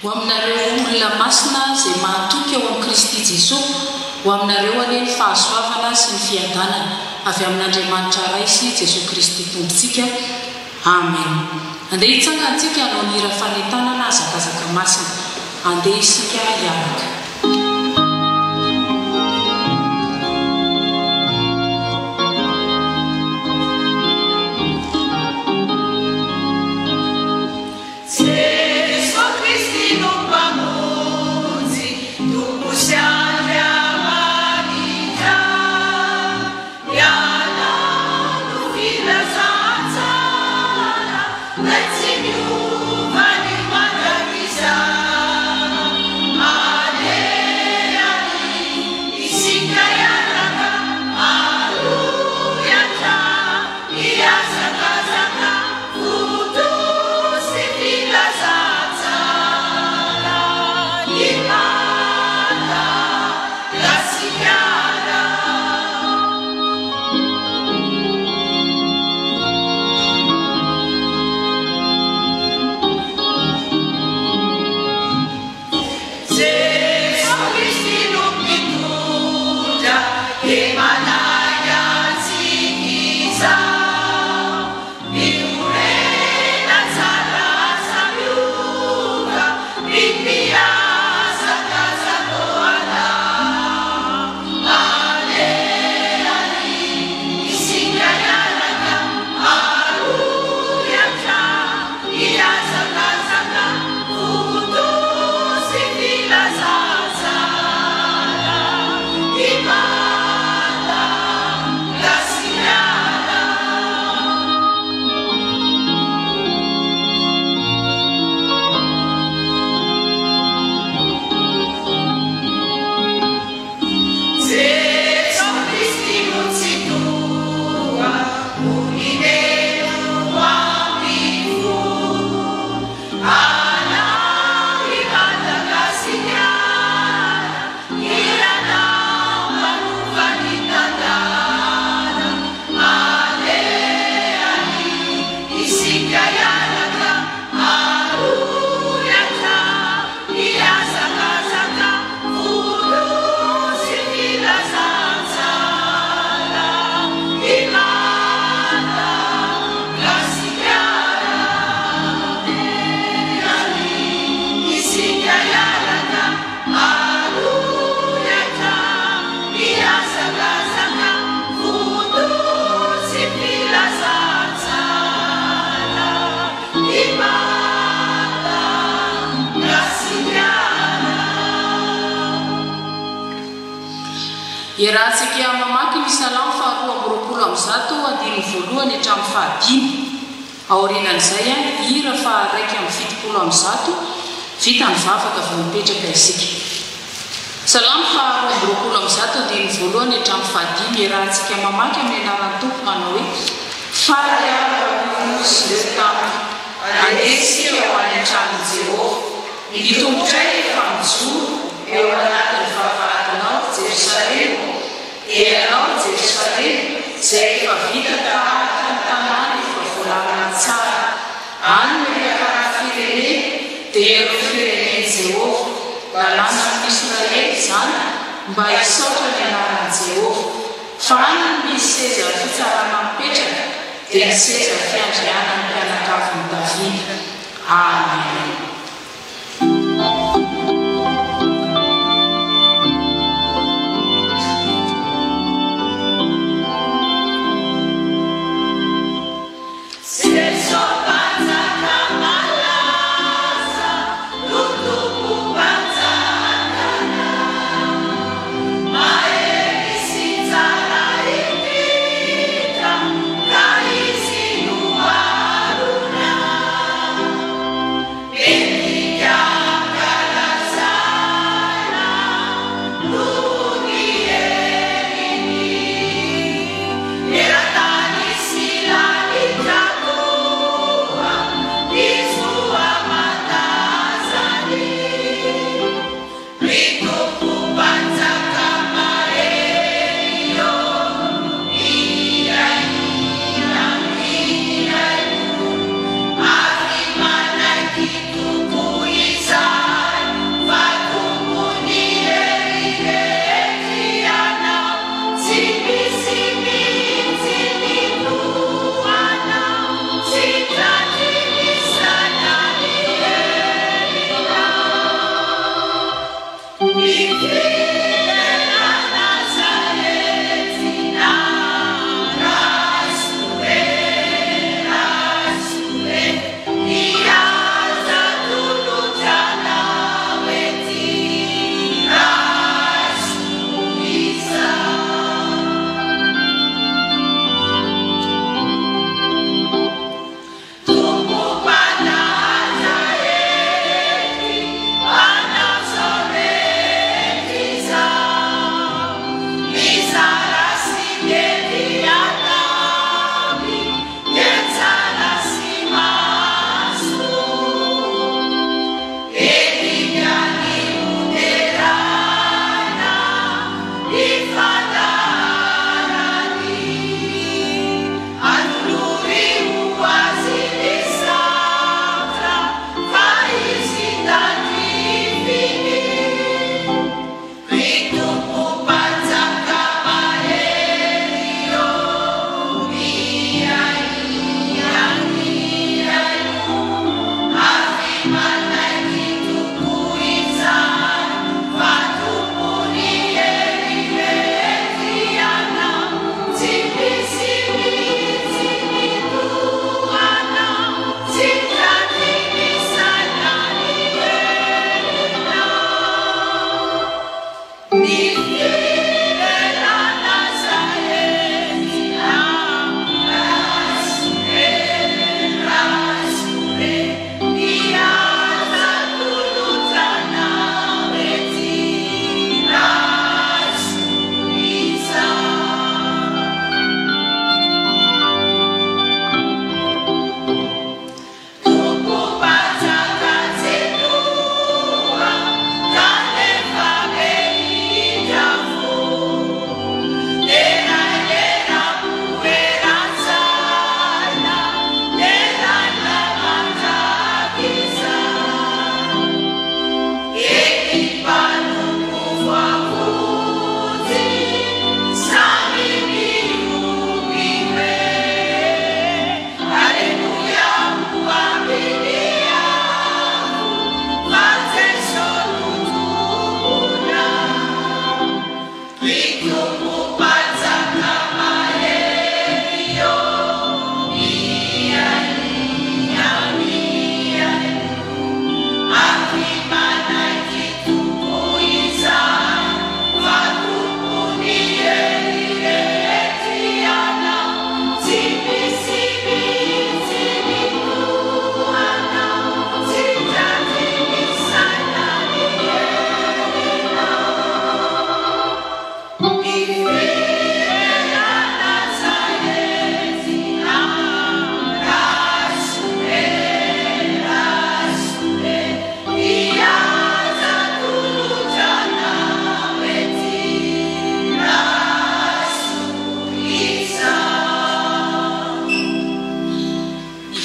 Ho aminareo olona masina izay mahatoky ao amin'i Kristy Jesoa, ho aminareo anie ny fahasoavana sy ny fiadanana avy amin'Andriamanitra Ray sy Jesoa Kristy Tompontsika. Amen. Andeha hitsangana tsika hanao ny hira fanentanana hazakazaka masina. Andeha isika hiaraka. Jesoa Kristy no Mpamonjy, Tompo sy Andriamanitra. Ny Anao no filazantsara, Lay tsy miova ny mandrakizay. Aleha isika hiaraka, aloha hatrany. Mihazakazaka foto sy filazantsara i Madagasikara. Jesoa Kristy no mpitondra dia manahy antsika izao. Miorena tsara aza miova, ny mpihazakazaka anao. Alehany isika hiaraka, aroy hatrany. Hihazakazaka foto sy filazantsara i Madagasikara. Jesoa Kristy no Tsitoha, monina eto amin'ny fo. Anao i Madagasikara, hiranao manova ny tantara. Alehany isika hiaraka, aroy hatrany. Mihazakazaka foto sy filazantsara i Madagasikara. Any isika hiaraka aroy hatrany. Mihazakazaka foto sy filazantsara i Madagasikara. Iarahantsika mamaky ny Salamo faha 122 andininy voalohany hatramin'ny fahadimy. Aorianan'izay, hira faha 171, vita ny vavaka vao mipetraka isika. Salamo faha 122 andininy voalohany hatramin'ny fahadimy iarahantsika mamaky amin'ny anaran'ny Tompo manao hoe, Faly aho raha hoy izy ireo tamiko, Andeha isika ho any an-tranon'i Jehovah. Ny tongotray efa mijoro eo anatin'ny vavahadinao, ry Jerosalema ô, dia ianao, ry Jerosalema, izay efa vita tahaka ny tanàna efa voalamina tsara. Any no hiakaran'ny firenena, dia ireo firenen'i Jehovah. Lalànan'ny Israely izany, mba hisaotra ny anaran'i Jehovah. Fa any no misy seza fitsarana mipetraka, dia ny seza fiandrianan'ny mpianakavin'i Davida. Amena. Jeso Mpanjaka malaza no Tompom-panjakana. Mahery sy tsara indrindra ka Izy no arona.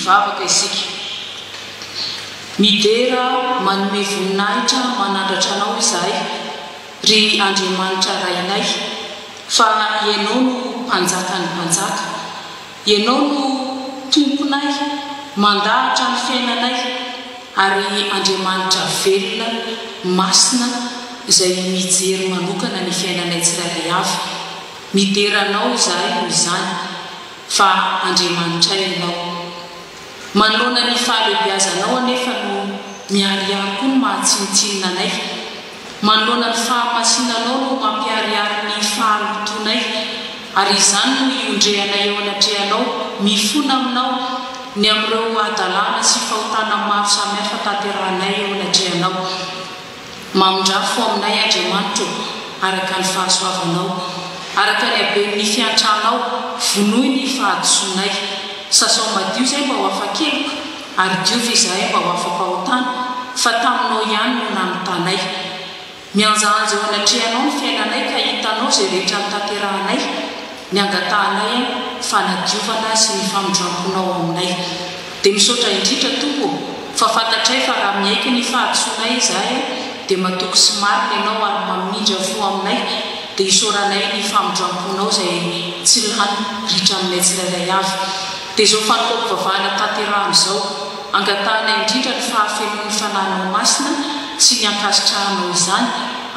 Hivavaka isika. Midera, manome voninahitra, manandratra Anao izahay, ry Andriamanitra Rainay, fa Ianao no Mpanjakan'ny mpanjaka. Ianao no Tomponay, mandahatra ny fiainanay, ary Andriamanitra velona, masina, izay mijery manokana ny fiainanay tsirairay avy. Midera Anao izahay noho izany, fa Andriamanitray Ianao. Manoloana ny fahalehibiazanao anefa no miharihary koa ny maha tsinontsinona anay. Manoloana ny fahamasinanao no mampiharihary ny fahalotoanay, ary izany no iondrehanay eo anatrehanao, mifona aminao, ny amin'ireo hadalana sy fahotana maro samihafa tanterahanay eo anatrehanao. Mamindrà fo aminay, Andriamanitra ô, araka ny fahasoavanao. Araka ny haben'ny fiantranao, vonoy ny fahadisoanay. Sasao madio izahay mba ho afa-keloka, ary diovy izahay mba ho afa-pahotana, fa taminao ihany no nanotanay. Mihanjahanja eo anatrehanao ny fiainanay ka hitanao izay rehetra notanterahanay, ny angatahanay fanadiovana sy ny famindram-ponao aminay. Dia misaotra indrindra Tompo ô, fa fantatray fa raha miaiky ny fahadisoanay izahay dia matoky sy marina Ianao ary mamindra fo aminay, dia isaoranay ny famindram-ponao izay tsy lany ritra aminay tsirairay avy. Dia izao fanompoam-pivavahana tanterahana izao, angatahana indrindra ny fahafenoan'ny Fanahinao Masina sy ny ankasitrahanao izany,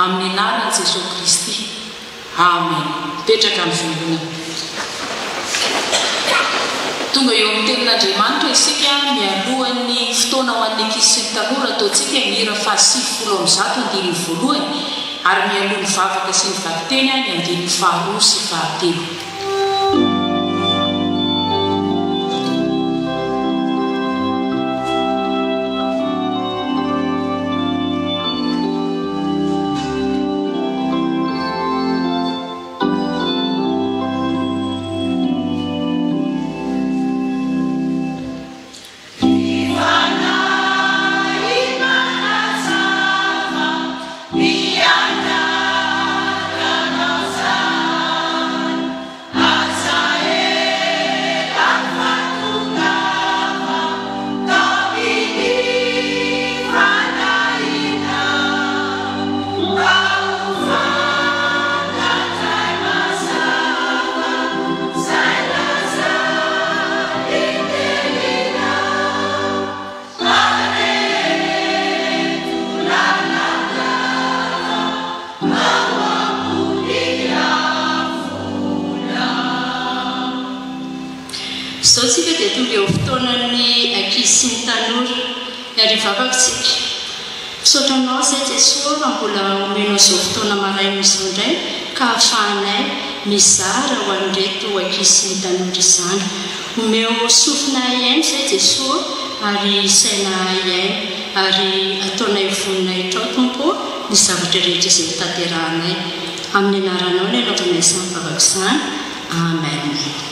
amin'ny anaran'i Jesoa Kristy. Amen. Mipetraka ny fiangonana. Tonga eo amin'ny tenin'Andriamanitra isika mialohan'ny fotoana ho an'ny ankizy sy ny tanora ataontsika ny hira faha 190 andininy voalohany ary mialoha ny vavaka sy ny vakiteny ny andininy faharoa sy fahatelo. Izao tsika dia tonga eo fotoanan'ny ankizy sy ny tanora. Ary hivavaka tsika. Misaotra Anao izay Jesoa fa mbola omenao izao fotoana maraina izao indray ka ahafahanay mizara ho an'ireto ankizy sy ny tanora izany. Omeo sofina hihaino izay Jesoa ary saina hihaino ary ataonay ho voninahitrao Tompo ô ny zavatra rehetra izay ho tanterahanay. Amin'ny anaranao no anaovanay izany vavaka izany. Amen.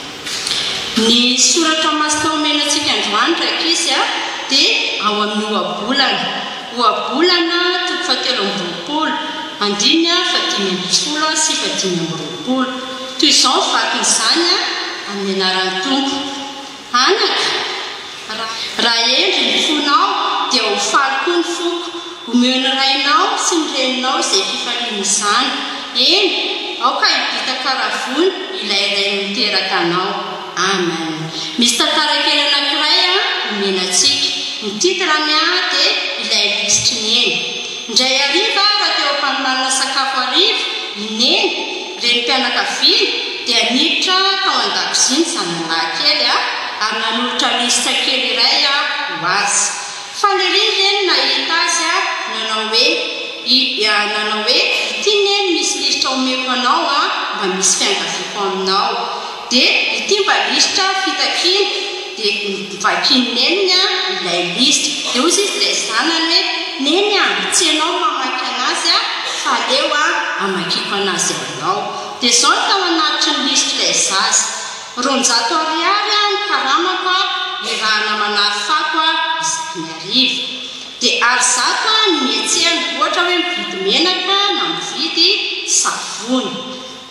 Ny soratra masina omena antsika androany rankizy a dia ao amin'ny ohabolana. Ohabolana toko fahatelo amby roapolo, andininy fahadimy ambin'ny folo sy fahadimy amby roapolo. Toy izao ny vakin'izany amin'ny anaran'ny Tompo. Anaka, raha hendry ny fonao dia ho faly koa ny foko, omeo ny rainao sy ny reninao izay fifaliana izany. Eny, aoka hibitaka ravony ilay ray niteraka anao. Amen. Misy tantara kely anankiray omena antsika. Ny titre-ny dia Ilay lisitry Neny. Indray hariva raha teo am-panomanana sakafo hariva i Neny. renim-pianakaviana dia niditra tao an-dakozia ny zanany lahy kely ary nanolotra lisitra kely iray ho azy. Faly ery ny reny nahita azy nanao hoe, nanao hoe, Ity neny misy lisitra omeko anao mba misy fiangaviako aminao. Dia ity mba lisitra fitakiana. Dia novakian'i neniny ilay lisitra. Dia hoy izy ilay zanany hoe, Neny a, tsy ianao no mamaky anazy fa aleo hamakiako anazy aminao. Dia izao no tao anatin'ny lisitr'ilay zaza. 200 ariary ny karamako irahana manary fako isaky ny hariva. Dia ary 100 ny miantsena, ohatra hoe mividy menaka na mividy savony.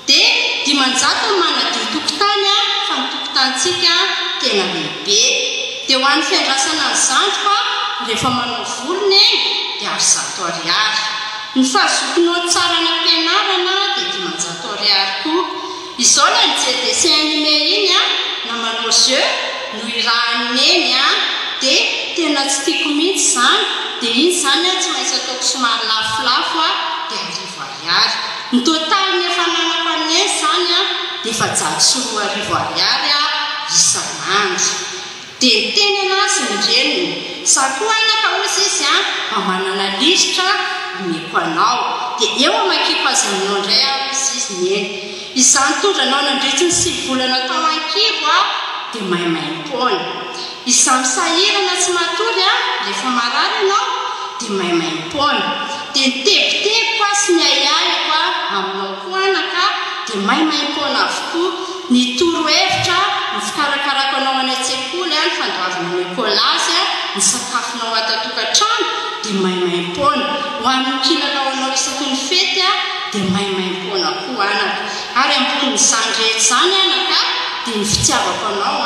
Dia 500 ny manadio tokotany fa ny tokotanintsika tena lehibe. Dia ho an'ny fiandrasana ny zandriko rehefa manao volo neny dia ary 100 ariary. Ny fahazoako naoty tsara any am-pianarana dia 500 ariary koa. Izao ilay mijery dessin animé iny an, na manao jeu no irahan'i Neny an, dia tena tsy tiako mihitsy izany, dia iny izany an tsy maintsy ataoko somary lafolafo an, dia 1000 ariary. Ny totalin'ny efa ananako an'i Neny izany an, dia 2400 ariary an isan'andro. Dia niteny anazy ny reniny, Za koa anaka hozy izy an, mba manana lisitra omeko anao. Dia eo amakiako azy aminao indray aho hozy izy neny. Izaho nitondra anao nandritry ny sivy volana tao an-kibo aho dia maimaim-poana. Izaho misahirana tsy matory aho rehefa marary ianao dia maimaim-poana. Dia ny tebitebiko aho sy ny ahiahiko aho aminao koa anaka dia maimaim-poana avokoa. Ny toro-hevitra, ny fikarakarako anao any an-tsekoly, ny fandoavana ny ekolazy, ny sakafonao ato an-tokantrano dia maimaim-poana. Ho an'ny kilalao anao isaky ny fety dia maimaim-poana koa anaka. Ary ambonin'izany rehetra izany anaka dia ny fitiavako anao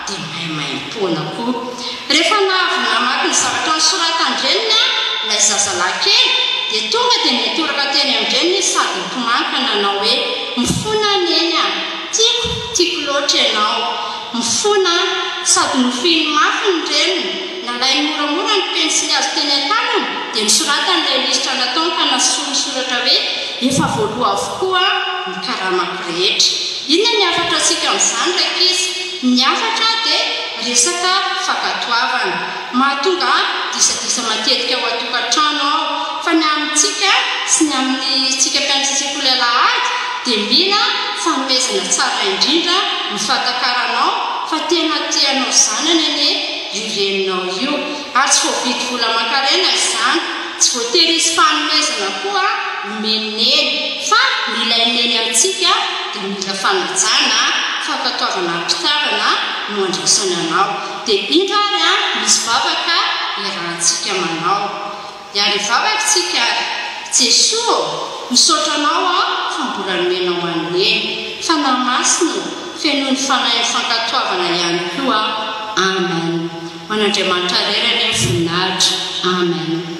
dia maimaim-poana koa. Rehefa nahavy namaky ny zavatra nosoratan-dreniny ilay zazalahy kely, dia tonga dia nitoraka teny amin-dreniny izy sady nitomany ka nanao hoe, Mifona aho Neny a! Tiako, tiako loatra ianao. Mifona aho. Sady nofohiny mafy ny reniny. Nalainy moramora ny pensilihazo teny an-tanany, dia nosoratany ilay lisitra nataony ka nasoloany soratra hoe, Efa voaloa avokoa ny karamako rehetra. Inona ny hafatra antsika amin'izany rankizy? Ny hafatra dia resaka fankatoavana. Mahatonga disadisa matetika ao an-tokantrano ao. Fa ny amintsika sy ny amin'ny tsika mpianatra sekoly alahady dia mila fanomezana tsara indrindra ny fahatakaranao fa tena tianao zanany anie io reninao io. Ary tsy voavidy vola aman-karena izany. Tsy voatery hisy fanomezana koa omen'i Neny. Fa ny ilain'i Neny amintsika dia mila fanajana, fankatoavana am-pitiavana no andraisany anao. Dia indro ary an, misy vavaka iarahantsika manao. Hiary hivavaka isika ary. Jesoa ô, misaotra Anao aho fa mbola nomenao an'i Neny. Fanahy Masina ô, fenoy ny fanahin'ny fankatoavana ihany koa aho. Amen. Ho an'Andriamanitra irery anie ny voninahitra. Amen.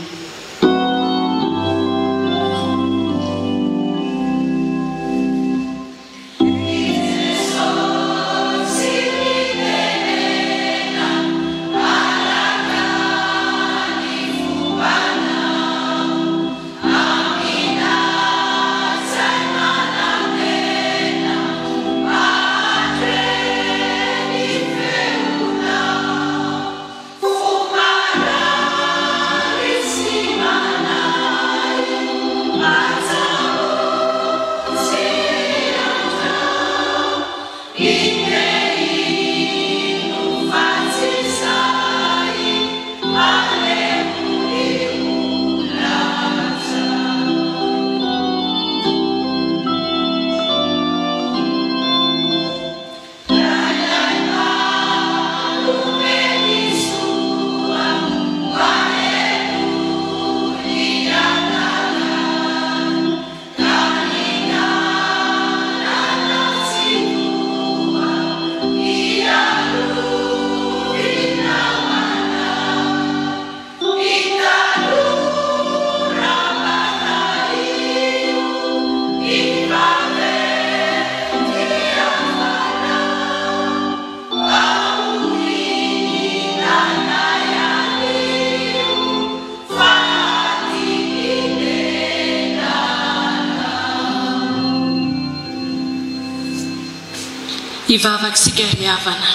Hivavaka isika ry havana.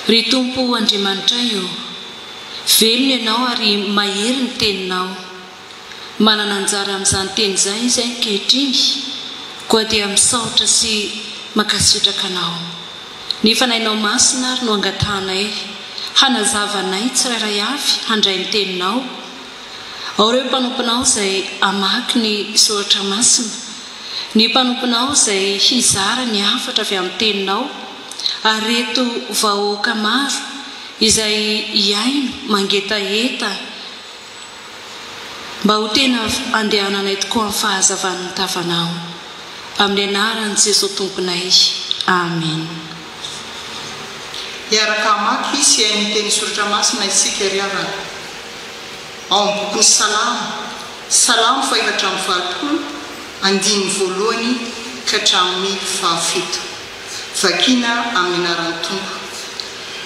Ry Tompo Andriamanitray ô, velona Ianao ary mahery ny Teninao. Manana anjara amin'izany teny izany izahay ankehitriny, koa dia misaotra sy mankasitraka Anao. Ny Fanahinao Masina ary no angatahanay hanazava anay tsirairay avy handray ny Teninao. Ao ireo mpanomponao izay hamaky ny Soratra Masina, ny mpanomponao izay hizara ny hafatra avy amin'ny Teninao, ary ireto vahoaka maro izay hihaino mangetaheta Mba ho tena andehananay tokoa amin'ny fahazavan'ny tavanao. Amin'ny anaran'i Jesoa Tomponay. Amen. Hiaraka hamaky sy hihaino ny teny soratra masina isika ry havana. Ao amin'ny bokin'ny Salamo, Salamo fahefatra amby 80, andininy voalohany ka hatramin'ny fahafito. Vakina amin'ny anaran'ny Tompo.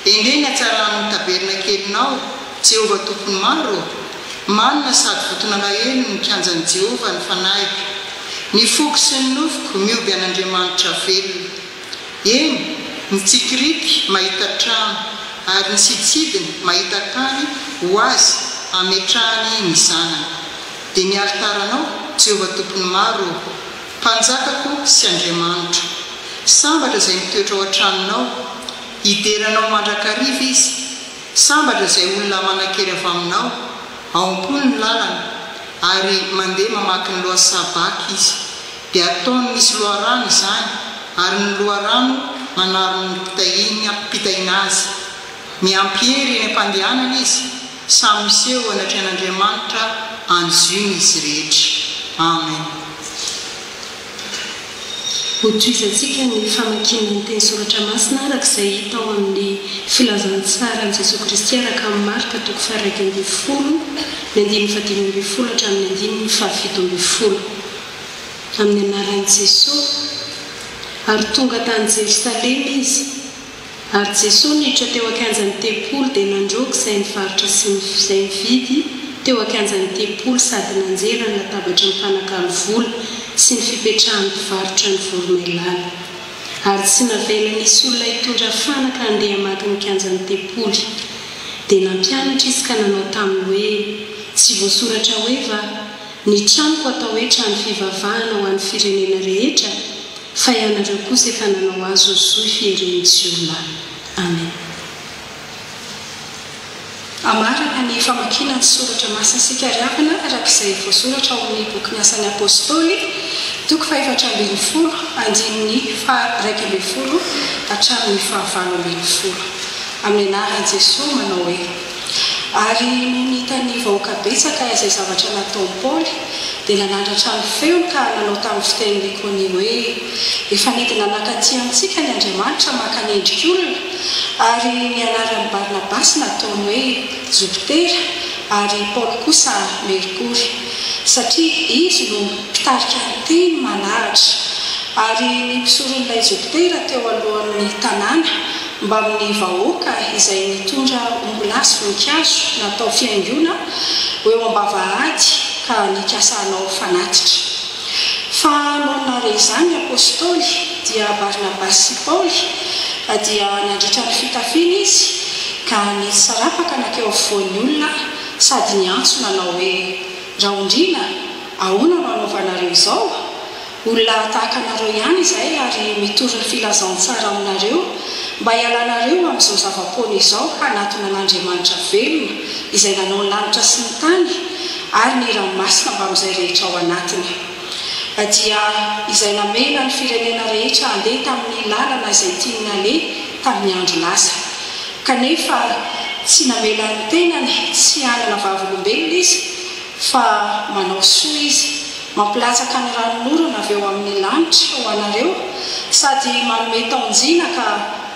Endrey ny hatsaran'ny tabernakelinao, Jehovah Tompon'ny maro ô! Manina sady voton'alahelo ny kianjan'i Jehovah ny fanahiko. Ny foko sy ny nofoko mihoby an'Andriamanitra velona. Eny, ny tsikiriky mahita trano, ary ny sidintsidiny mahita tany ho azy hametrahany ny zanany. Dia ny alitaranao, Jehovah Tompon'ny maro ô! Mpanjakako sy Andriamanitro. Sambatra izay mitoetra ao an-tranonao. Hidera Anao mandrakariva izy. Sambatra izay olona manan-kery avy aminao. Ao am-pony ny lalana, ary mandeha mamaky ny lohasaha baka izy. Dia ataony misy loharano izany, ary ny loharano manarona ny mpitahiana azy. Miampy hery eny am-pandehanana izy. Samy miseho eo anatrehan'Andriamanitra any Ziona izy rehetra. Amen. Hotohizantsika ny famakiana ny teny soratra masina araka izay hita ao amin'ny Filazantsaran'i Jesoa Kristy araka an'i Marka toko faha-11, ny andininy fahadimy ambin'ny folo hatramin'ny andininy faha-17. Amin'ny anaran'i Jesoa. Ary tonga tany Jerosalema izy. Ary Jesoa niditra teo an-kianjan'ny tempoly dia nandroaka izay nivarotra sy izay nividy teo an-kianjan'ny tempoly sady nanjera ny latabatry ny mpanakalo vola sy ny fipetrahan'ny mpivarotra ny voromailala. Ary tsy navela nisy olona hitondra fanaka handeha hamaky ny kianjan'ny tempoly. Dia nampianatra Izy ka nanao taminy hoe, Tsy voasoratra hoe va, Ny tranoko atao hoe trano fivavahana ho an'ny firenena rehetra? Fa ianareo kosa efa nanao azy ho zohy fieren'ny jiolahy. Amen. Hamarana ny famakiana ny soratra masina isika ry havana araka izay voasoratra ao amin'ny bokin'ny Asan'ny Apostoly, toko fahefatra ambin'ny folo, andininy faha-iraika ambin'ny folo hatramin'ny fahavalo ambin'ny folo. Amin'ny anaran'i Jesoa manao hoe. Ary nony hitan'ny vahoaka betsaka izay zavatra nataon'i Paoly, dia nanandratra ny feony ka nanao tamin'ny fiteny likonia hoe, Efa nidina nankaty amintsika ny Andriamanitra maka ny endrik'olona, ary ny anaran'i Barnabasy nataony hoe Jopitera, ary i Paoly kosa Merkory, satria izy no mpitarika ny teny malahatra. Ary ny mpisoron'ilay Jopitera teo alohan'ny tanàna, mbamin'ny vahoaka izay nitondra ombilahy sy voninkazo natao fihaingoana ho eo am-bavahady ka nikasa hanao fanatitra. Fa nony nahare izany ny apostoly, dia Barnabasy sy Paoly, dia nandritra ny fitafiany izy ka nitsarapaka nankeo afovoan'ny olona sady niantso nanao hoe, Raondriana, ahoana no anaovanareo izao? Olona tahaka anareo ihany izahay ary mitory ny filazantsara aminareo mba hialanareo amin'izao zava-poana izao hanatona an'Andriamanitra velona izay nanao ny lanitra sy ny tany ary ny ranomasina mbamin'izay rehetra ao anatiny. Dia izay namela ny firenena rehetra handeha tamin'ny lalana izay tiany naleha tamin'ny andro lasa. Kanefa tsy namela ny tenany tsy hanana vavolombelona izy fa manao soa izy Mampilatsaka ny ranonorana avy eo amin'ny lanitra ho anareo, sady manome taon-jina ka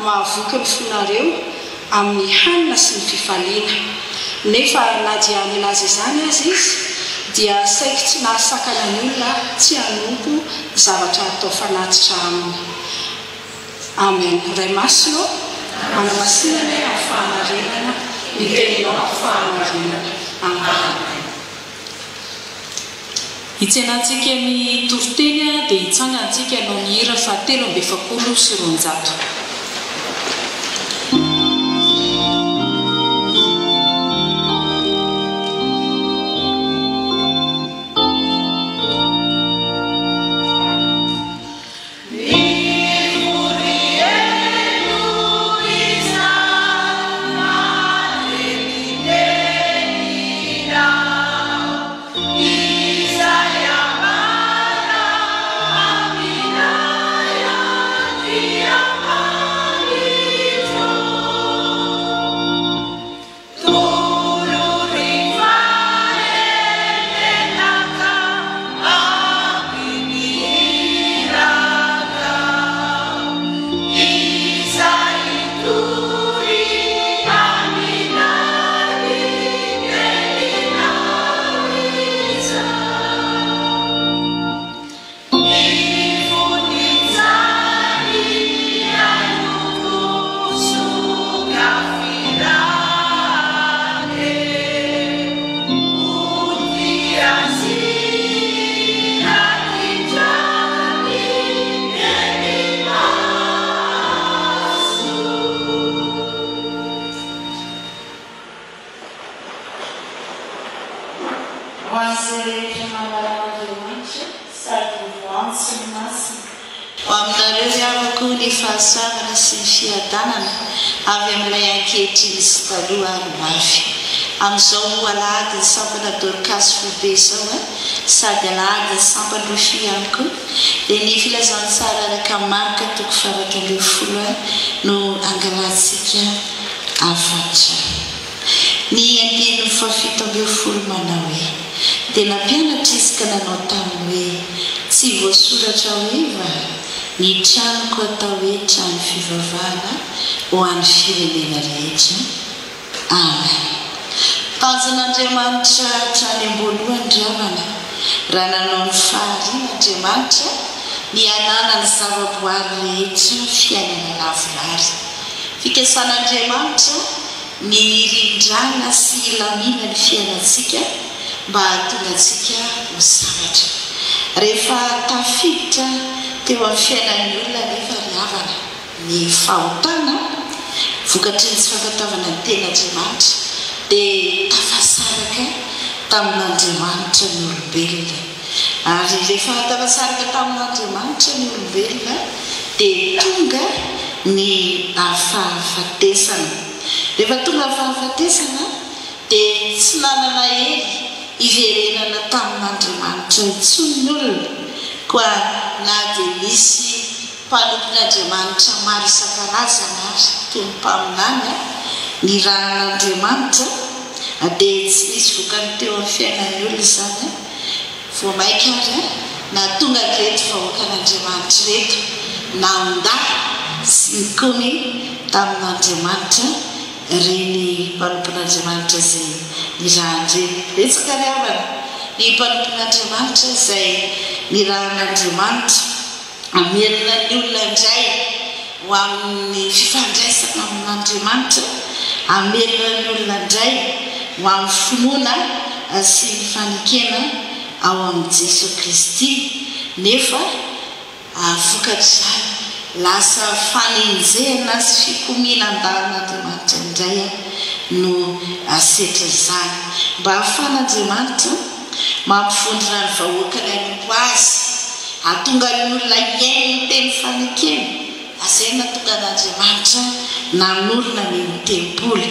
mahavoky ny fonareo amin'ny hanina sy ny fifaliana. Nefa na dia nilaza izany aza izy, dia saiky tsy nahasakana ny olona tsy hanompo zavatra atao fanatitra aminy. Amen. Ray Masina ô, manamasina anie amin'ny fahamarinana ny teninao amin'ny fahamarinana. Amen. Hitsenantsika ny toriteny dia hitsangantsika hanao ny hira faha 243. Ho an'izay rehetra mahalala an'Andriamanitra sady voantso ny masina. Ho aminareo ry havako ny fahasoavana sy ny fiadanana avy amin'ilay ankehitriny sy taloha ary ho avy. Amin'izao alahadin'ny sampana Dorkasy foibe izao sady alahadin'ny sampan-drofia ihany koa dia ny filazantsara araka Marka toko faha-11 no angalantsika hafatra. Ny andininy fahafito ambin'ny folo manao hoe, Dia nampianatra izy ka nanao taminy hoe, Tsy voasoratra hoe va, Ny tranoko atao hoe trano fivavahana ho an'ny firenena rehetra? Amen. Tanjon'Andriamanitra hatrany am-boalohany ry havana, raha nanao ny fahariana Andriamanitra, ny hananan'ny zavaboary rehetra fiainana lavorary. Fikasan'Andriamanitra ny hirindrana sy hilamina ny fiainantsika mba hahatonga antsika ho sambatra. Rehefa tafiditra teo amin'ny fiainan'ny olona anefa ry havana ny fahotana, vokatry ny tsy fankatoavana ny tenin'Andriamanitra, dia tafasaraka tamin'Andriamanitra ny olombelona. Ary rehefa tafasaraka tamin'Andriamanitra ny olombelona dia tonga ny fahafatesana. Rehefa tonga ny fahafatesana dia tsy nanana hery hiverenana tamin'Andriamanitra intsony ny olona. Koa na dia nisy mpanompon'Andriamanitra maro isan-karazany ary toy ny mpaminany nirahan'Andriamanitra dia tsy nisy vokany teo amin'ny fiainan'ny olona izany. Vao mainka ary nahatonga an'ireto vahoakan'Andriamanitra ireto nandà sy nikomy tamin'Andriamanitra ireny mpanompon'Andriamanitra izay nirahany ireny. Betsaka ry havana ny mpanompon'Andriamanitra izay nirahan'Andriamanitra hamerina ny olona indray ho amin'ny fifandraisana amin'Andriamanitra, hamerina ny olona indray ho amin'ny finoana sy ny fanekena ao amin'i Jesoa Kristy, nefa vokatr'izany lasa fanenjehana sy fikomiana an-dalan'Andriamanitra indray no asetrin'izany. Mba hahafahan'Andriamanitra mampivondrona ny vahoakany hanompo Azy, hahatonga ny olona hihaino ny teny fanekena, izay nahatonga an'Andriamanitra nanorina ny tempoly.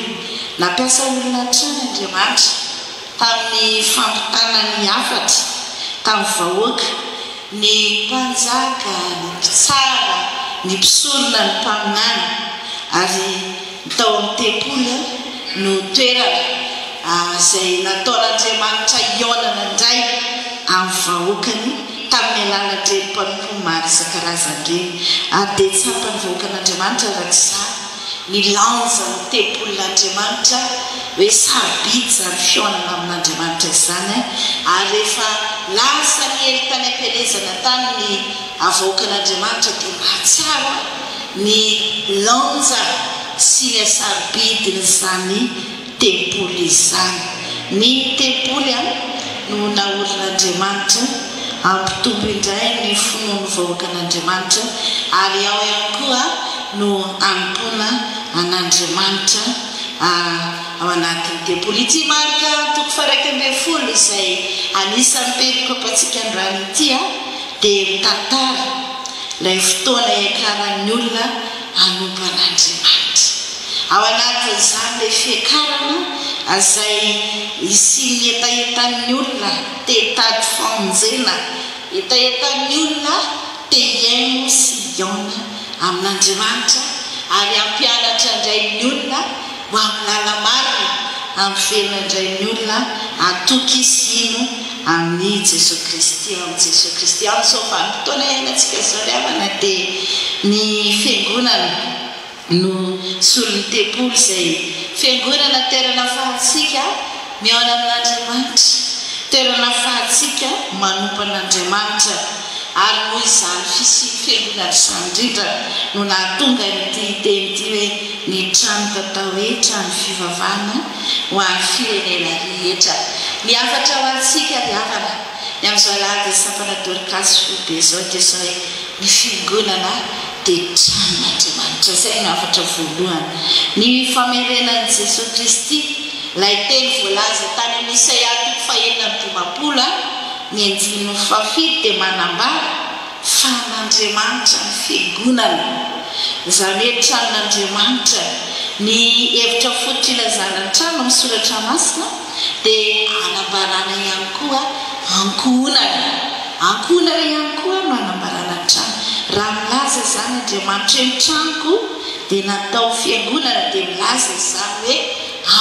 Nampiasa olona hatrany Andriamanitra tamin'ny fampitana ny hafatra tamin'ny vahoaka, ny mpanjaka, ny mpitsara, ny mpisorona, ny mpaminany, ary ny tao amin'ny tempoly no toerana izay nataon'Andriamanitra hihaonana indray amin'ny vahoakany tamin'ny alalan'ireny mpanompony maro isan-karazany ireny. Ary dia tsapan'ny vahoakan'Andriamanitra araka izany ny lanjan'ny tempolin'Andriamanitra, hoe sarobidy izany fihaonana amin'Andriamanitra izany. Ary rehefa lasa niely tany am-pielezana tany ny vahoakan'Andriamanitra dia mahatsiaro ny lanja sy ny hasarobidin'izany tempoly izany. Ny tempoly no naorin'Andriamanitra hampitombo indray ny finoan'ny vahoakan'Andriamanitra ary ao ihany koa no hanompoana an'Andriamanitra ao anatin'ny tempoly. Ity Marka toko faha-11 izay anisan'ny perikopantsika androany ity dia mitantara ilay fotoana hiakaran'ny olona hanompo an'Andriamanitra. Ao anatin'izany ilay fiakarana izay hisian'ny hetahetan'ny olona te hitady famonjena, hetahetan'ny olona te hihaino sy hihaona amin'Andriamanitra ary hampianatra indray ny olona ho amin'ny lala-marina, hampiverina indray ny olona hatoky sy hino amin'i Jesoa Kristy, ao amin'i Jesoa Kristy. Amin'izao vanim-potoana iainantsika izao ry havana dia ny Fiangonana no solon'ny tempoly izay Fiangonana toerana afahantsika mihaona amin'Andriamanitra, toerana afahantsika manompo an'Andriamanitra ary noho izany fisian'ny Fiangonana izany indrindra no nahatonga an'ity teny ity hoe ny tranoko atao hoe trano fivavahana ho an'ny firenena rehetra. Ny hafatra ho antsika ry havana, ny amin'izao alahadin'ny sampana Dorkasy foibe izao dia izao hoe ny fiangonana dia tranon'Andriamanitra. Izay no hafatra voalohany. Ny famerenan'i Jesoa Kristy, ilay teny voalaza tany amin'ny Isaia toko fahenina amby dimampolo ny andininy fahafito dia manambara fa an'Andriamanitra ny fiangonana. Izany hoe tranon'Andriamanitra. Ny hevitra fototra ilazana ny trano amin'ny soratra masina dia anambarana ihany koa ankohonana. Ankohonana ihany koa no anambarana ny trano. Raha milaza izany Andriamanitra hoe ny tranoko dia natao fiangonana dia milaza izany hoe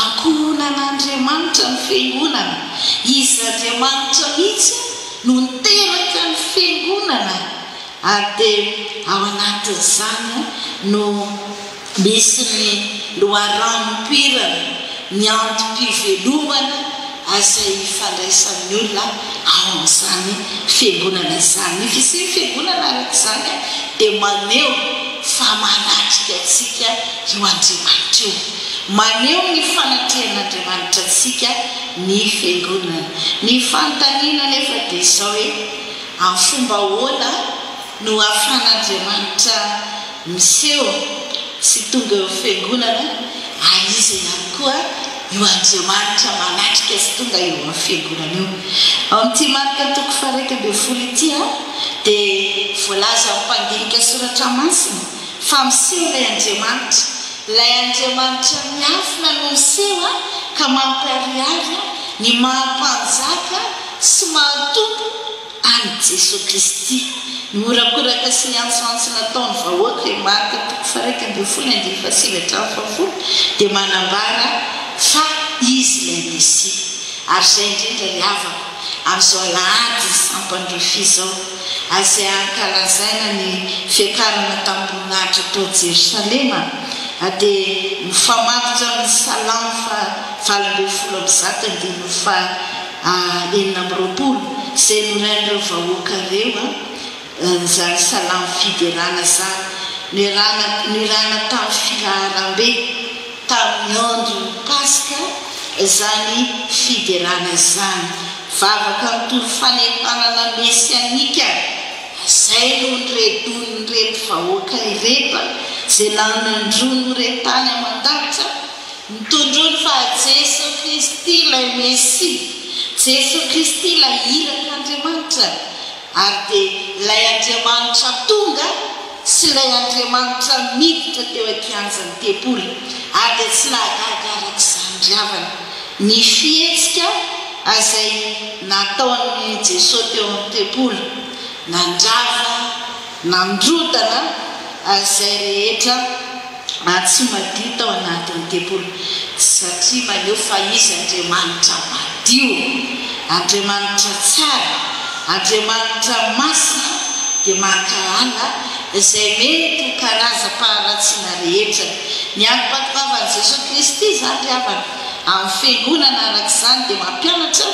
ankohonan'Andriamanitra ny fiangonana. Izy Andriamanitra mihitsy no niteraka ny fiangonana ary dia ao anatin'izany no misy ny loharanom-pirana, ny antom-pivelomana izay ifandraisan'ny olona ao amin'izany fiangonana izany. Ny fisian'ny fiangonana araka izany dia maneho fa manatrika antsika io Andriamanitra io. Maneho ny fanatrehan'Andriamanitra antsika ny fiangonana. Ny fanontaniana anefa dia izao hoe, amin'ny fomba ahoana no ahafahan'Andriamanitra miseho sy tonga eo amin'ny fiangonana ary iza ihany koa io Andriamanitra manatrika sy tonga eo amin'ny fiangonana io? Ao amin'ity Marka toko faha-11 ity dia voalazan'ny mpandinika soratra masina fa miseho ilay Andriamanitra. Ilay Andriamanitra miafina no miseho ka mampiharihary ny maha Mpanjaka sy maha Tompo an'i Jesoa Kristy. Ny horakoraka sy ny antsoantso nataon'ny vahoaka eo Marka toko faha-11 andininy fahasivy hatramin'ny fahafolo dia manambara fa Izy ilay Mesia. Ary izay indrindra ry havako, amin'izao alahady sampan-drofia izao, izay ankalazaina ny fiakarana tamim-boninahitra tao Jerosalema, dia mifamatotra amin'ny Salamo faha 118 andininy faha 26, izay norain'ireo vahoaka ireo, izany Salamo fiderana izany, nirana nirana tamin'ny filaharambe tamin'ny andron'ny Paska izany fiderana izany. Vavaka mitory fanentanana mesianika izay no niredonin'ireto vahoaka ireto izay nanondroany ireo tany aman-danitra, nitondroany fa Jeso Kristy ilay Mesia, Jeso Kristy ilay irak'Andriamanitra, Ary dia ilay Andriamanitra tonga sy ilay Andriamanitra miditra teo an-kianjan'ny tempoly. Ary dia tsy nahagaga araka izany ry havana ny fihetsika izay nataon'i Jesoa teo amin'ny tempoly, nandrava, nandrodana izay rehetra tsy madio tao anatin'ny tempoly, satria maneho fa Izy Andriamanitra madio, Andriamanitra tsara, Andriamanitra masina, dia mankahala izay mety ho karazam-paharatsiana rehetra. Ny androm-pahatongavan'i Jesoa Kristy izany ry havana, amin'ny Fiangonana araka izany dia mampianatra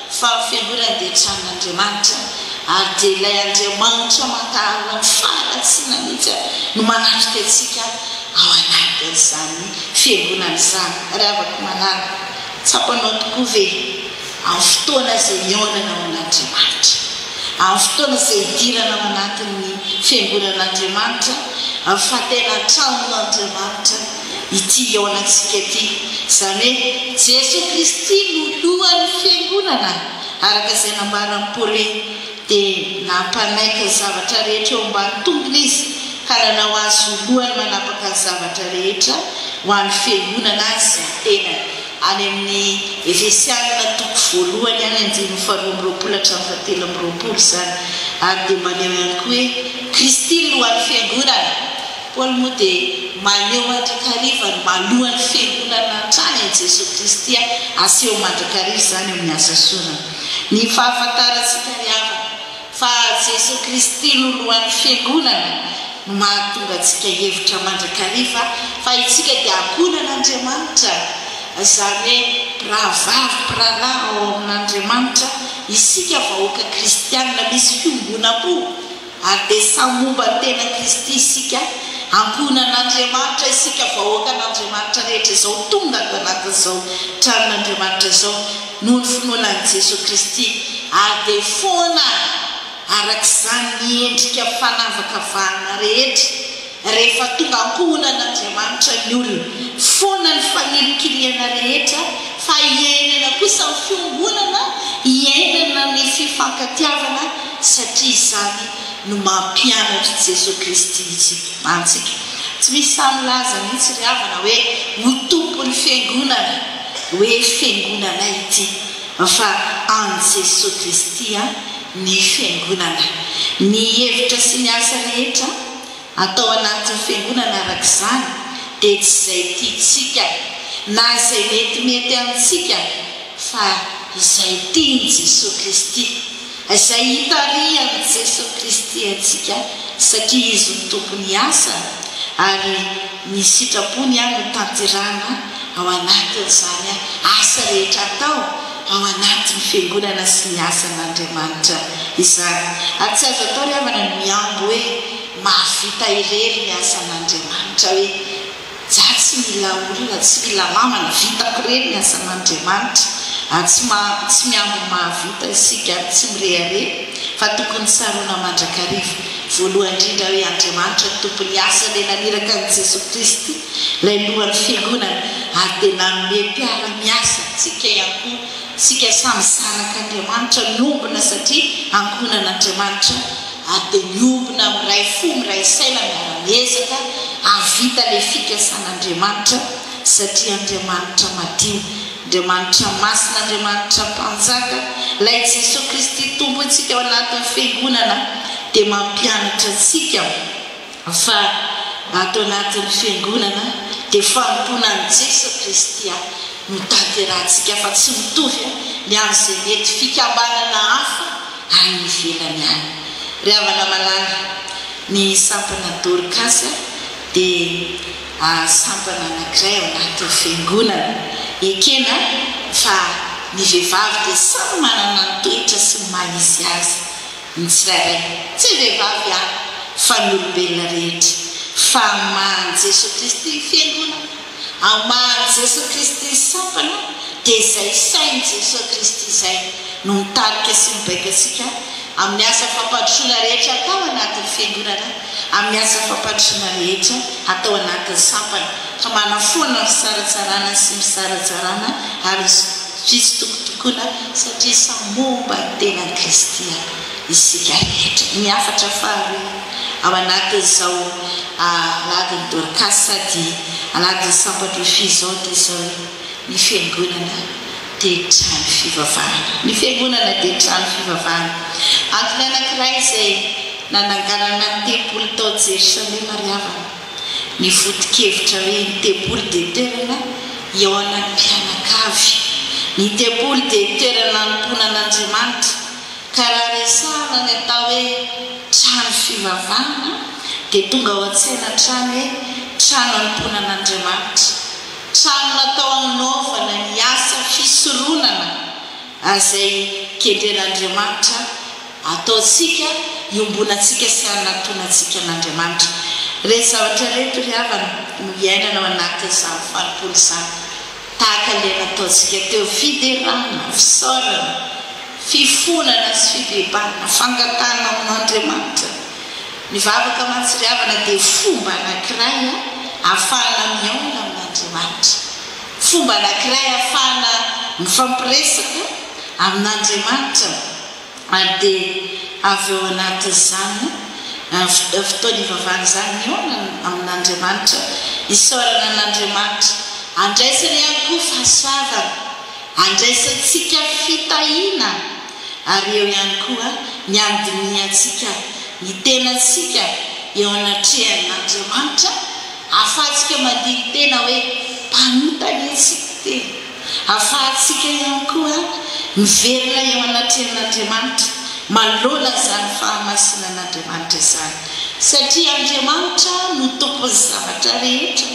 Fa ny fiangonana dia tranon'Andriamanitra, ary dia ilay Andriamanitra mankahala ny faharatsiana mihitsy no manatrika antsika ao anatin'izany fiangonana izany. Ry havako malala, tsapanao tokoa ve? Amin'ny fotoana izay hihaonana amin'Andriamanitra. Amin'ny fotoana izay hidirana ao anatin'ny fiangonan'Andriamanitra, fa tena tranon'Andriamanitra ity hihaonantsika ity. Izany hoe Jesoa Kristy no lohan'ny fiangonana, araka izay nambaran'i Paoly hoe, Dia nampanaiky ny zavatra rehetra eo ambany tongony Izy, ka nanao Azy ho lohany manapaka ny zavatra rehetra ho an'ny fiangonana Azy ny tenany. Any amin'ny Efesianina toko voalohany any andininy faharoa amby roapolo hatramin'ny fahatelo amby roapolo izany. Ary dia maneho ihany koa hoe Kristy no lohan'ny fiangonana. Paoly moa dia maneho mandrakariva ny maha lohan'ny fiangonana hatrany an'i Jesoa Kristy, aseho mandrakariva izany eo amin'ny asa sorany. Ny fahafantarantsika ry havana fa Jesoa Kristy no lohan'ny fiangonana no mahatonga antsika hihevitra mandrakariva fa isika dia ankohonan'Andriamanitra, izany hoe mpirahavavy, mpirahalahy ao amin'Andriamanitra, isika vahoaka kristianina misy fiombonam-po. Ary dia samy momba ny tenan'i Kristy isika, ankohonan'Andriamanitra isika, vahoakan'Andriamanitra rehetra izao tonga ato anatin'izao tranon'Andriamanitra izao noho ny finoana an'i Jesoa Kristy, ary dia foana araka izany ny endrika fanavakavahana rehetra. Rehefa tonga ankohonan'Andriamanitra ny olona, foana ny fanilikilihana rehetra fa iainana kosa ny fiombonana, iainana ny fifankatiavana satria izany no mampianatr'i Jesoa Kristy antsika. Tsy misy sahy milaza mihitsy ry havana hoe ho tompon'ny fiangonana, hoe fiangonanay ity, fa an'i Jesoa Kristy ny fiangonana. Ny hevitra sy ny asa rehetra Atao anatin'ny fiangonana araka izany dia tsy izay tiantsika na izay metimety amintsika fa izay tian'i Jesoa Kristy, izay itarihan'i Jesoa Kristy antsika satria Izy no Tompon'ny asa ary ny sitrapony no tanterahana ao anatin'izany asa rehetra atao ao anatin'ny fiangonana sy ny asan'Andriamanitra izany. Ary tsy azo atao ry havana ny mihambo hoe mahavita irery ny asan'Andriamanitra, hoe za tsy mila olona, tsy mila namana, vitako irery ny asan'Andriamanitra. Ary tsy tsy mihambo mahavita isika ary tsy mirehareha fa tokony tsaroana mandrakariva voalohany indrindra hoe Andriamanitra no tompon'ny asa ilay naniraka an'i Jesoa Kristy ilay lohan'ny fiangonana ary dia nanome mpiara-miasa antsika ihany koa isika samy zanak'Andriamanitra miombona satria ankohonan'Andriamanitra ary dia miombona miray fo miray saina miara-miezaka hahavita ilay fikasan'Andriamanitra satria Andriamanitra madio Andriamanitra masina Andriamanitra mpanjaka ilay Jesoa Kristy Tompontsika ao anatin'ny fiangonana dia mampianatra antsika fa ato anatin'ny fiangonana dia fanompoana an'i Jesoa Kristy no tanterahantsika fa tsy mitovy ny amin'izay mety fikambanana hafa any ivelany any. Ry havana malala, ny sampana Dorcas dia sampana anankiray ao anatin'ny fiangonana. Ekena fa ny vehivavy dia samy manana ny toetra sy ny maha izy azy. Ny tsirairay, tsy vehivavy ihany fa ny olombelona rehetra, fa hamahan'i Jesoa Kristy ny Fiangonana, hamahan'i Jesoa Kristy ny sampana, dia izay sain'i Jesoa Kristy izay no mitarika sy mibaiko antsika amin'ny asa fampandrosoana rehetra atao anatin'ny Fiangonana, amin'ny asa fampandrosoana rehetra atao anatin'ny sampana, ka manafoana ny fisaratsarana sy misaratsarana ary ny. Fitsitokotokoana satria samy momba ny tenan'i Kristy isika rehetra. Ny hafatra faharoa ao anatin'izao alahadin'ny Dorcas sady alahadin'ny Sampan-drofia izao dia izao hoe, ny Fiangonana dia trano fivavahana. Ny Fiangonana dia trano fivavahana. Antony anankiray izay nananganana ny tempoly tao Jerosalema ry havana. Ny foto-kevitra hoe ny tempoly dia toerana hihaonan'ny mpianakavy. Ny tempoly dia toerana hanompoana an'Andriamanitra. Ka raha resahana ny atao hoe trano fivavahana dia tonga ao an-tsaina hatrany hoe trano hanompoana an'Andriamanitra. Trano natao hanaovana ny asa fisoronana izay kendren'Andriamanitra Ataontsika, iombonantsika sy anatonantsika an'Andriamanitra. Ireto zavatra ireto ry havana no iainana ao anatin'izany fanompoana izany. Tahaka ilay nataontsika teo, fiderana, fisaorana, fifonana sy fibebahana, fangatahana amin'Andriamanitra. Ny vavaka mantsy ry havana dia fomba anankiray ahafahana mihaona amin'Andriamanitra. Fomba anankiray ahafahana mifampiresaka amin'Andriamanitra. Ary dia avy ao anatin'izany fotoana ivavahana izany, mihaona amin'Andriamanitra, isaorana an'Andriamanitra, andraisana ihany koa fahasoavana, andraisantsika fitahiana, ary eo ihany koa ny handinihantsika ny tenantsika eo anatrehan'Andriamanitra, ahafahantsika mandini-tena hoe mpanota anie isika ity. Ahafahantsika ihany koa miverina eo anatrehan'Andriamanitra manoloana izany fahamasinan'Andriamanitra izany. Satria Andriamanitra no tompon'ny zavatra rehetra,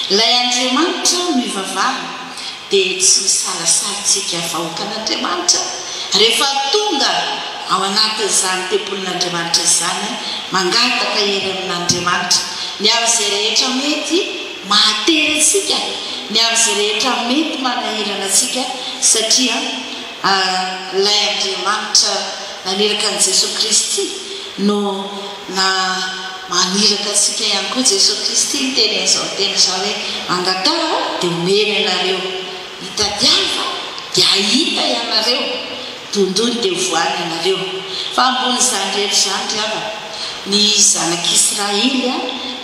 ilay Andriamanitra no ivavahana, dia tsy misalasala isika vahoakan'Andriamanitra rehefa tonga ao anatin'izany tempolin'Andriamanitra izany mangataka hery amin'Andriamanitra ny amin'izay rehetra mety Mahatery antsika ny amin'izay rehetra mety manahirana antsika satria ilay Andriamanitra naniraka an'i Jesoa Kristy no na maniraka antsika ihany koa Jesoa Kristy niteny an'izao teny izao hoe angataha dia omena ianareo, mitadiava dia hahita ianareo, dondony dia hovoahana ianareo. Fa ambonin'izany rehetra izany ry havana, ny zanak'Israely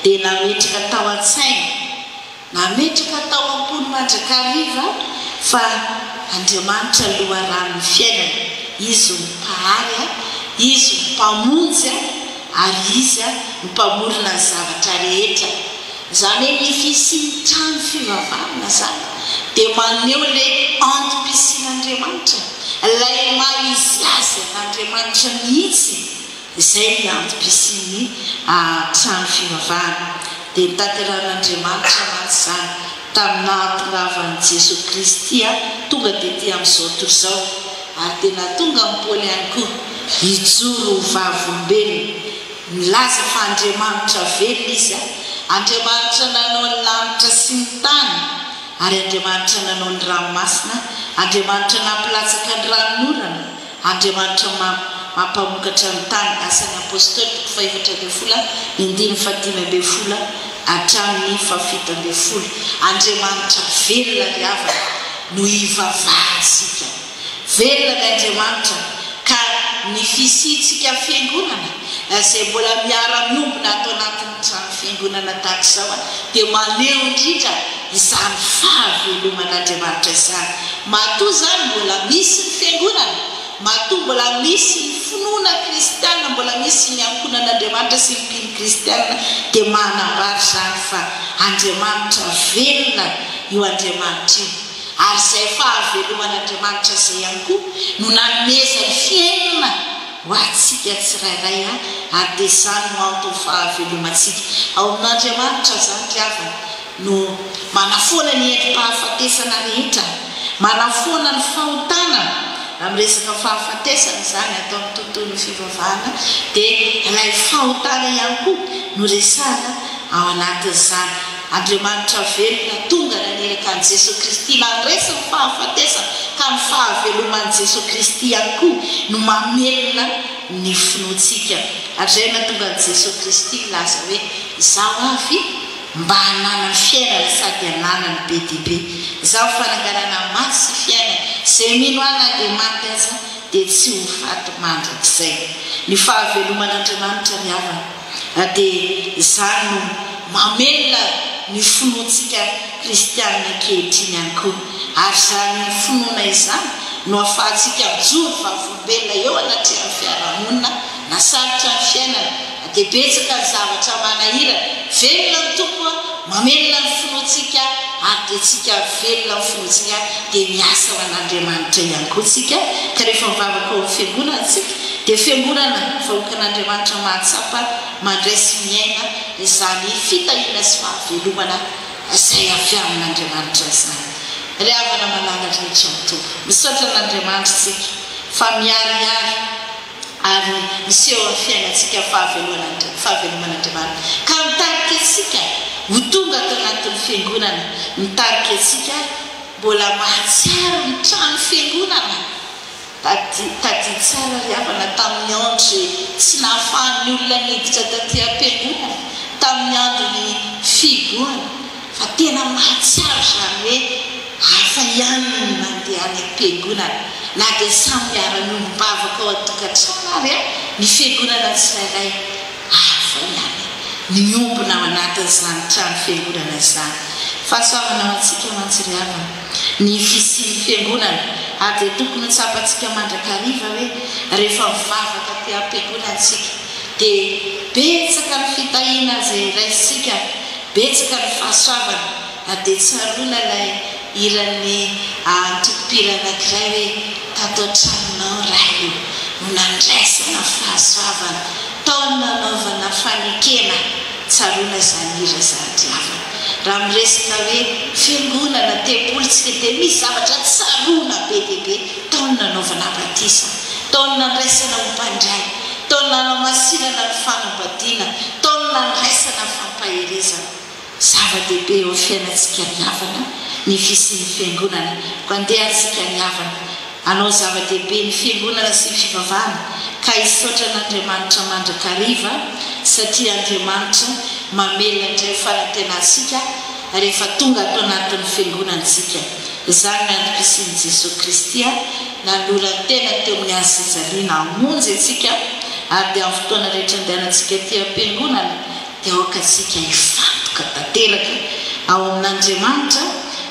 dia nametraka tao an-tsainy, nametraka tao am-pony mandrakariva fa Andriamanitra loharanon'ny fiainana, Izy no Mpahary, Izy no Mpamonjy ary Izy no Mpamorona ny zavatra rehetra. Izany hoe ny fisian'ny trano fivavahana izany dia maneho ilay antom-pisian'Andriamanitra, ilay maha izy azy an'Andriamanitra mihitsy, izay ny antom-pisian'ny trano fivavahana. Dia notanterahin'Andriamanitra mantsy izany tamin'ny nahatongavan'i Jesoa Kristy tonga tety amin'izao tontolo izao, ary dia nahatonga an'i Paoly ihany koa hijoro ho vavolombelona. Nilaza fa Andriamanitra velona Izy, Andriamanitra nanao ny lanitra sy ny tany, ary Andriamanitra nanao ny ranomasina, Andriamanitra nampilatsaka ny ranonorana, Andriamanitra mampamokatra ny tany, Asan'ny Apostoly, toko fahefatra ambin'ny folo, andininy fahadimy ambin'ny folo hatramin'ny fahafito ambin'ny folo. Andriamanitra velona ry havana no ivavahantsika. Velona ny Andriamanitra ka ny fisiantsika fiangonana izay mbola miara-miombona ato anatin'ny trano fiangonana tahaka izao dia maneho indrindra izany fahaveloman'Andriamanitra izany. Matoa izany mbola misy ny fiangonana, matoa mbola misy ny finoana kristiana, mbola misy ny ankohonan'Andriamanitra sy ny mpino kristiana dia manambara izany fa Andriamanitra velona io Andriamanitra io. Ary izay fahaveloman'Andriamanitra izay ihany koa no nanomezany fiainana ho antsika tsirairay ary dia izany no anton'ny fahavelomantsika. Ao amin'Andriamanitra izany ry havana no manafoana ny endri-pahafatesana rehetra, manafoana ny fahotana, raha miresaka fahafatesana izany ato amin'ny tontolon'ny fivavahana dia ilay fahotana ihany koa no resahana ao anatin'izany. Andriamanitra velona tonga naniraka an'i Jesoa Kristy nandresy ny fahafatesana ka ny fahaveloman'i Jesoa Kristy ihany koa no mamelona ny finoantsika. Ary izay no nahatonga an'i Jesoa Kristy nilaza hoe, Izaho avy mba hananany fiainana sady hananany be dia be. Izaho fananganana maty sy fiainana, izay mino Ahy na dia maty aza dia tsy ho faty mandrakizay. Ny fahaveloman'Andriamanitra ry havana. Dia izany no mamelona ny finoantsika kristianina ankehitriny ihany koa. Ary izany finoana izany no ahafahantsika mijoro vavolombelona eo anatrehan'ny fiarahamonina na sarotra ny fiainana, na dia betsaka ny zavatra manahirana. Velona ny Tompo, mamelona ny finoantsika ary dia tsika velona amin'ny finoantsika dia miasa ho an'Andriamanitra ihany koa tsika. Ka rehefa mivavaka ao amin'ny fiangonana tsika dia fiangonana vahoakan'Andriamanitra mahatsapa, mandray sy miaina izany fitahiana sy fahavelomana izay avy amin'Andriamanitra izany. Ry havana malala rehetra ao Tompo, misaotra an'Andriamanitra isika fa miharihary ary miseho amin'ny fiainantsika fahaveloman'Andriamanitra ka mitarika antsika ho tonga ato anatin'ny fiangonana, mitarika antsika. Mbola mahatsiaro ny trano fiangonana? Tadidio tsara ry havana tamin'ny andro izay tsy nahafahan'ny olona niditra taty am-piangonana, tamin'ny andron'ny fihibohana, fa tena mahatsiaro izany hoe hafa ihany ny mandeha any am-piangonana, na dia samy miara-miombom-bavaka ao an-tokantrano ary ny fiangonana tsirairay. Hafa ihany ny miombona ao anatin'izany trano fiangonana izany. Fahasoavana ho antsika mantsy ry havana ny fisian'ny fiangonana ary dia tokony ho tsapantsika mandrakariva hoe rehefa mivavaka aty am-piangonana isika dia betsaka ny fitahiana izay raisintsika, betsaka ny fahasoavana ary dia tsaroana ilay hiran'ny antokom-pihira anankiray hoe Tato an-tranonao Ray o, no nandraisana fahasoavana, tao no nanaovana fanekena, tsaroana izany hira izany ry havana. Raha miresaka hoe fiangonana, tempoly tsika dia misy zavatra tsaroana be dia be, tao no nanaovana batisa, tao no nandraisana ho mpandray, tao no nanamasinana ny fanambadiana, tao no nandraisana fampaherezana. Zava-dehibe eo amin'ny fiainantsika ry havana ny fisian'ny Fiangonana. Koa andeha ary isika ry havana hanao zava-dehibe ny Fiangonana sy ny fivavahana ka hisaotra an'Andriamanitra mandrakariva satria Andriamanitra mamelona indray ny fanantenantsika rehefa tonga ato anatin'ny Fiangonana isika. Izany ny antom-pisian'i Jesoa Kristy nanoloran-tenany teo amin'ny hazo fijaliana hamonjy antsika ary dia amin'ny fotoana rehetra andehanantsika aty am-piangonana dia aoka isika hifantoka tanteraka ao amin'Andriamanitra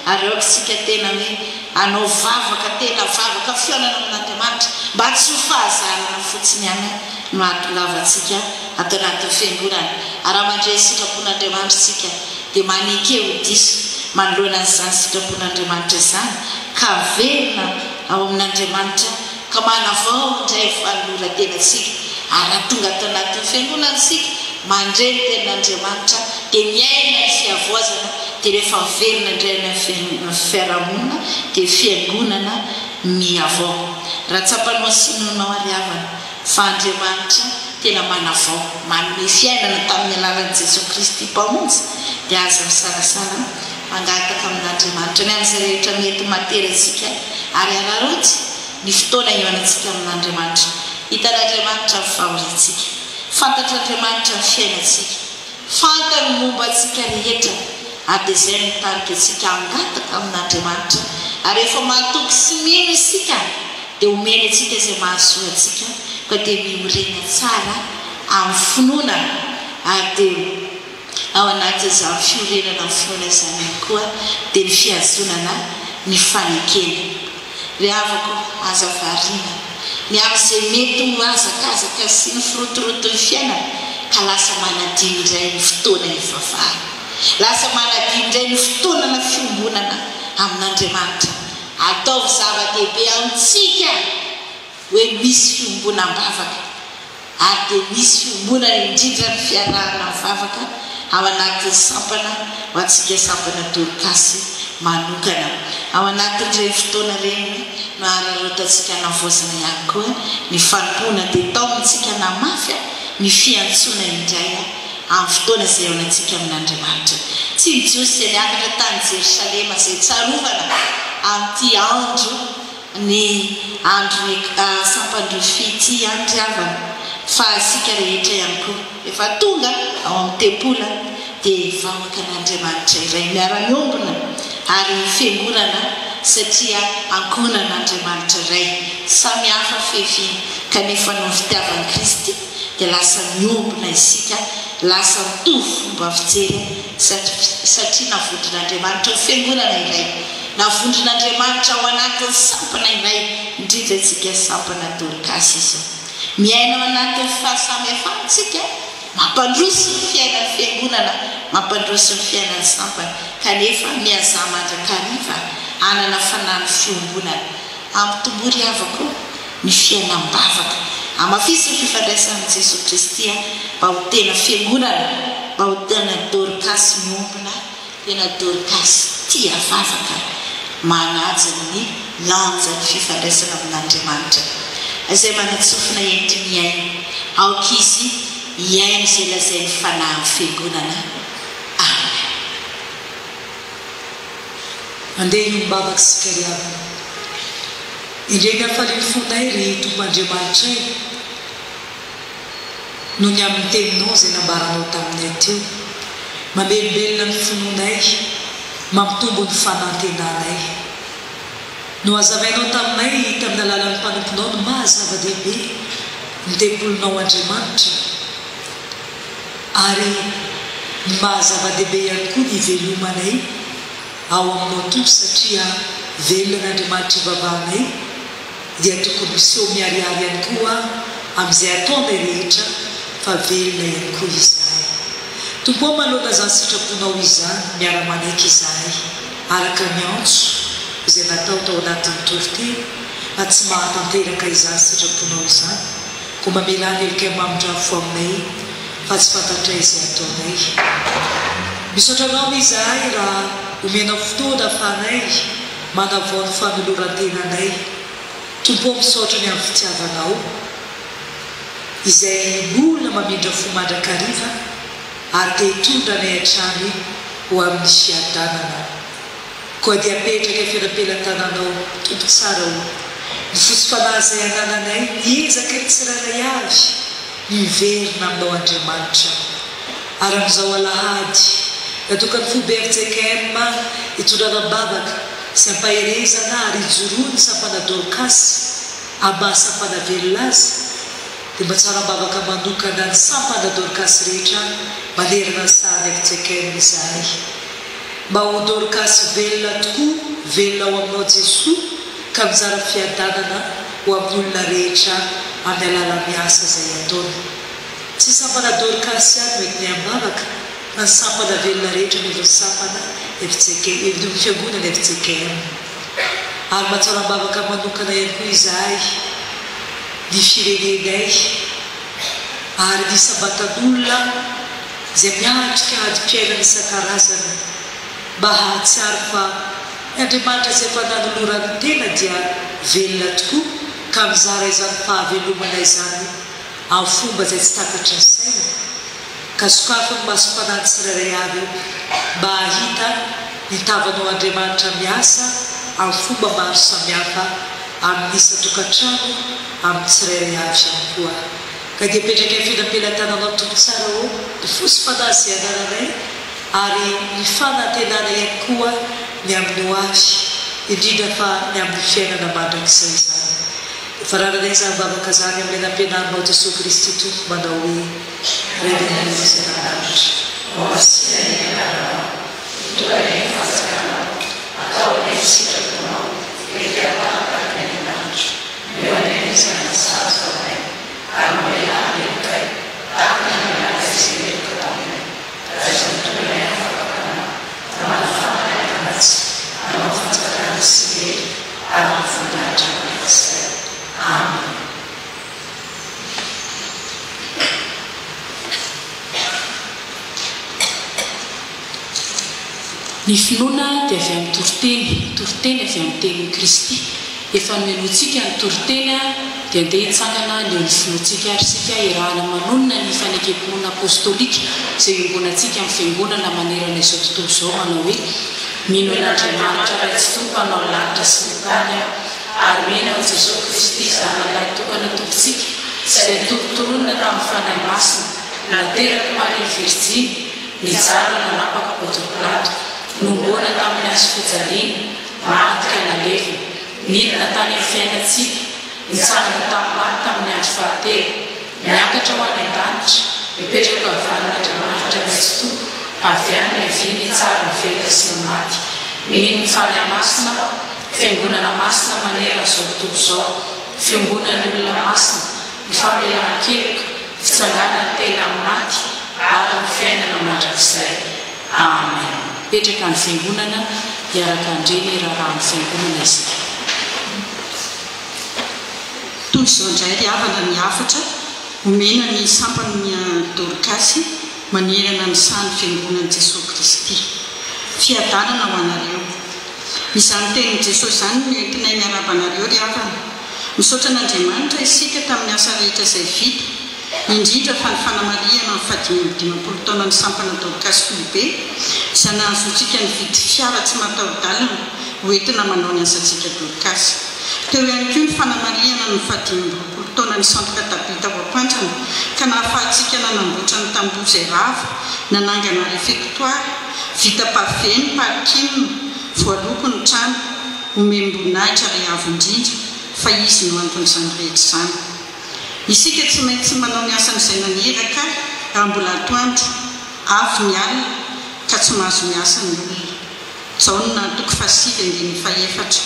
ary aoka isika tena hoe hanao vavaka tena vavaka fihaonana amin'Andriamanitra mba tsy ho fahazarana fotsiny ihany no hahatongavantsika ato anatin'ny fiangonana. Ary raha mandre ny sitrapon'Andriamanitra isika dia maneke ho diso manoloana an'izany sitrapon'Andriamanitra izany ka velona ao amin'Andriamanitra ka manavao indray ny fanoloran-tenantsika, ary raha tonga ato anatin'ny fiangonana isika, mandre ny tenin'Andriamanitra, dia miaina ny fihavoazana, dia rehefa miverina indray any amin'ny fiarahamonina, dia fiangonana mihavao. Raha tsapanao sy inoanao ary havana, fa Andriamanitra tena manavao, manome fiainana tamin'ny alalan'i Jesoa Kristy Mpamonjy, dia aza misalasala mangataka amin'Andriamanitra ny amin'izay rehetra mety matery antsika ary araraoty ny fotoana hihaonantsika amin'Andriamanitra. Hitan'Andriamanitra ny fahoriantsika. Fantatr'Andriamanitra ny fiainantsika. Fantany ny momba antsika rehetra ary dia izay no mitarika antsika hangataka amin'Andriamanitra. Ary rehefa matoky sy mino isika dia omeny antsika izay mahasoa antsika koa dia miorena tsara amin'ny finoana ary dia Ao anatin'izany fiorenana amin'ny finoana izany ihany koa dia ny fihazonana ny fanekena. Ry havako, aza variana ny amin'izay mety ho hazakazaka sy ny firotoroton'ny fiainana ka lasa manadino indray ny fotoana hivavahana. Lasa manadino indray ny fotoanana fiombonana amin'Andriamanitra. Ataovy zava-dehibe amintsika hoe misy fiombonam-bavaka. ary dia misy fiombonana indrindra ny fiarahana mivavaka ao anatin'ny sampana ho antsika sampana Dorkasy manokana. Ao anatin'ireny fotoana ireny no araraotantsika hanavaozana ihany koa ny fanompoana dia taomintsika hanamafy ny fiantsoana indray amin'ny fotoana izay hihaonantsika amin'Andriamanitra. Tsy ny Jiosy izay niakatra tany Jerosalema izay tsarovana amin'ity andro Ny andron'ny sampan-drofia ity ihany ry havana fa isika rehetra ihany koa efa tonga ao amin'ny tempola dia vahoakan'Andriamanitra iray miara-miombona ary fiangonana satria ankohonan'Andriamanitra iray samy hafa fiaviana kanefa noho ny fitiavan'i Kristy dia lasa miombona isika lasa mitovy fomba fijery satria navondron'Andriamanitra ho fiangonana iray Navondron'Andriamanitra ao anatin'ny sampana iray, indrindra isika sampana Dorkasy izao. Miaina ao anatin'ny fahasamihafana isika, mampandroso ny fiainan'ny fiangonana, mampandroso ny fiainan'ny sampana, kanefa mihazaha mandrakariva hanana fanahy ny fiombonana. Ampitomboy ry havako ny fiainam-bavaka. Hamafiso ny fifandraisana amin'i Jesoa Kristy mba ho tena fiangonana, mba ho tena Dorkasy miombona. Tena Dorcas tia vavaka, manaja ny lanjan'ny fifandraisana amin'Andriamanitra. Izay manan-tsofina enti-mihaino, aoka izy hihaino izay lazain'ny Fanahy amin'ny Fiangonana. Amen. Andeha hiombavaka isika ry havana. Indrey ny hafalian'ny fonay ry Tompo Andriamanitray noho ny amin'ny teninao izay nambaranao taminay teo. Mamelombelona ny finoanay, mampitombo ny fanantenanay. Nohazavainao taminay tamin'ny alalan'ny mpanomponao ny maha zava-dehibe ny tempolinao Andriamanitra ary ny maha zava-dehibe ihany koa ny hivelomanay ao aminao Tompo satria velona ny Andriamanitra ivavahanay dia tokony miseho miharihary ihany koa amin'izay ataonay rehetra fa velona ihany koa izahay. Tompo ô manoloana izany sitraponao izany miara-manaiky izahay araka ny antso izay natao tao anatin'ny toriteny fa tsy mahatanteraka izany sitraponao izany koa mamelà ny helokay mamindrafo aminay fa tsy fantatray izay ataonay. Misaotra anao izahay raha omenao fotoana afahanay manavao ny fanoloran-tenanay. Tompo ô misaotra ny amin'ny fitiavanao izay mbola mamindra fo mandrakariva ary te hitondra anay hatrany ho amin'ny fiadanana. Koa dia apetraka eo am-pelatananao Tompo tsara o, ny fo sy fanahy izay anananay, ny ezaky ny tsirairay avy ny miverina aminao Andriamanitra. Ary amin'izao alahady natokan'ny foibe fjkm hitondrana am-bavaka sy ampaherezana ary hijoroan'ny sampana Dorcas amin'ny maha sampana velona azy dia mba tsara am-bavaka manokana ny sampana Dorcas rehetra manerana ny sahan'ny fjkm izahay. Mba ho Dorcas velona tokoa, velona ao aminao Jesoa ka mizara fiadanana ho amin'ny olona rehetra amin'ny alalan'ny asa izay ataony. Tsy sampana Dorcas ihany no entinay am-bavaka fa ny sampana velona rehetra anivon'ny sampana fjkm, anivon'ny fiangonana fjkm. Ary mahatsara am-bavaka manokana ihany koa izahay ny firenenay ary ny isam-batan'olona izay miatrika adim-piainana isan-karazany mba hahatsiaro fa ny Andriamanitra izay efa nanolorany tena dia velona tokoa ka mizara izany fahavelomana izany amin'ny fomba izay tsy takatry ny saina ka sokafy ny masom-panahy tsirairay avy mba hahita ny tavanao Andriamanitra miasa amin'ny fomba maro samihafa amin'ny isan-tokantrano amin'ny tsirairay avy ihany koa. Ka dia apetraky ny fenam-pelatananao Tompo tsara ô, ny fo sy fanahy izay anananay ary ny fanantenana ihany koa ny amin'ny ho avy, indrindra fa ny amin'ny fiainana mandrakizay izany. Efa raranay izany vavaka izany amin'ilay nampianarinao Jesoa Kristy Tompo manao hoe, Ray lehibe izay any an-danitra, Hohamasina ny anaranao, ho tonga anie ny fanjakanao, atao anie ny sitraponao, ety an-tany tahaka ny any an-danitra. Omeo anay ny izany sahaza ho anay, ary mamelà ny helokay, tahaka ny namelanay izay meloka taminay. Raiso ny tolonay amin'ny fampakana, fa manafana anay ratsy, hanao fanjakana sy hery ary ny voninahitra mandrakizay. Amena. Ny finoana dia avy amin'ny toriteny, toriteny avy amin'ny tenin'i Kristy. Efa nohenointsika ny toriteny dia andeha hitsangana haneho ny finoantsika ary isika hiarahana manonona ny fanekem-pinoana apostolika izay iombonantsika amin'ny Fiangonana manerana izao tontolo izao manao hoe, Mino an'Andriamanitra Ray Tsitoha Mpanao ny lanitra sy ny tany aho, ary mino an'i Jesoa Kristy Zanany Lahitokana Tompontsika, izay notorontoronina tamin'ny Fanahy Masina, naterak'i Maria Virjiny, Nijaly nanapaka Pontio Pilato, nohomboana tamin'ny hazo fijaliana, maty ka nalevina, nidina tany amin'ny fiainan-tsika, nitsangana tamin'ny maty tamin'ny andro fahatelo, niakatra ho any an-danitra, mipetraka eo havanan'Andriamanitra Ray Tsitoha, avy any niaviany hitsara ny velona sy ny maty. Mino ny Fanahy Masina aho, Fiangonana masina manerana izao tontolo izao, fiombonan'ny olona masina, ny famelan-keloka, fitsanganan'ny tena amin'ny maty ary ny fiainana mandrakizay. Amen. Mipetraka ny Fiangonana hiaraka handre ny raharahan'ny Fiangonana isika. Toy izao indray ry havana ny hafatra omena ny sampan'ny Dorkasy manerana ny sahan'ny Fiangonan'i Jesoa Kristy. Fiadanana ho anareo. Izany tenin'i Jesoa izany no entinay miarahaba anareo ry havana. Misaotra an'Andriamanitra isika tamin'ny asa rehetra izay vita. indrindra fa ny fanamarihana ny fahadimy amby 50 taonan'ny sampana Dorcas Foibe, izay nahazoantsika nividy fiara tsy mataho-dalana hoentina manao ny asantsika Dorcas. Teo ihany koa ny fanamarihana ny fahadimy amby 20 taonan'ny Centre Tabita ao Ampandrana ka nahafahantsika nanamboatra ny tamboho izay rava, nanangana réfectoire, vita pavé ny parking, voaloko ny trano. Omem-boninahitra ilay Avo Indrindra fa Izy no anton'izany rehetra izany. Isika tsy maintsy manao ny asan'izay naniraka ahy raha mbola atoandro, avy ny alina, ka tsy mahazo miasa ny olona. Jaona toko fahasivy andininy fahefatra.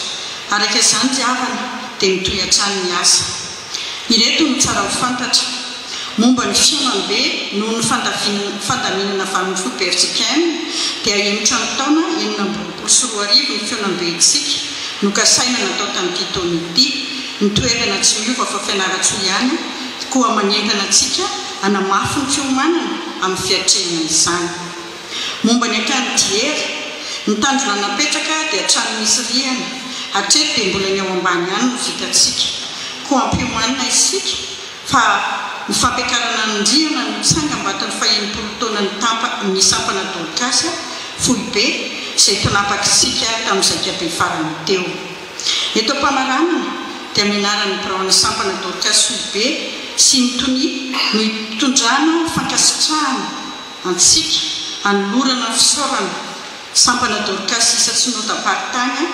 Araka izany ry havana dia mitohy hatrany ny asa. Ireto no tsara ho fantatra. Momba ny fihaonambe noho ny fandaminana avy amin'ny foibe fjkm dia ahemotra ny taona 2026 ny fihaonambentsika nokasaina natao tamin'ity taona ity. Ny toerana tsy miova fa Fianarantsoa ihany koa manentana antsika hanamafy ny fiomanana amin'ny fiatrehana izany. Momba ny akany Diera, ny tanjona napetraka dia trano misy rihana, hatreto dia mbola ny ao ambany ihany no vitantsika. Koa ampiomanina isika fa ny fampiakarana ny rihana no tsangambaton'ny faha-60 taonan'ny tampa ny sampana Dorcas foibe izay tinapakitsika tamin'ny zaikabe farany teo. Eto am-pamaranana dia amin'ny anaran'ny biraon'ny sampana Dorcas foibe sy ny tonia no itondrana fankasitrahana antsika hanolorana fisaorana sampana Dorcas isan-tsinodamparitany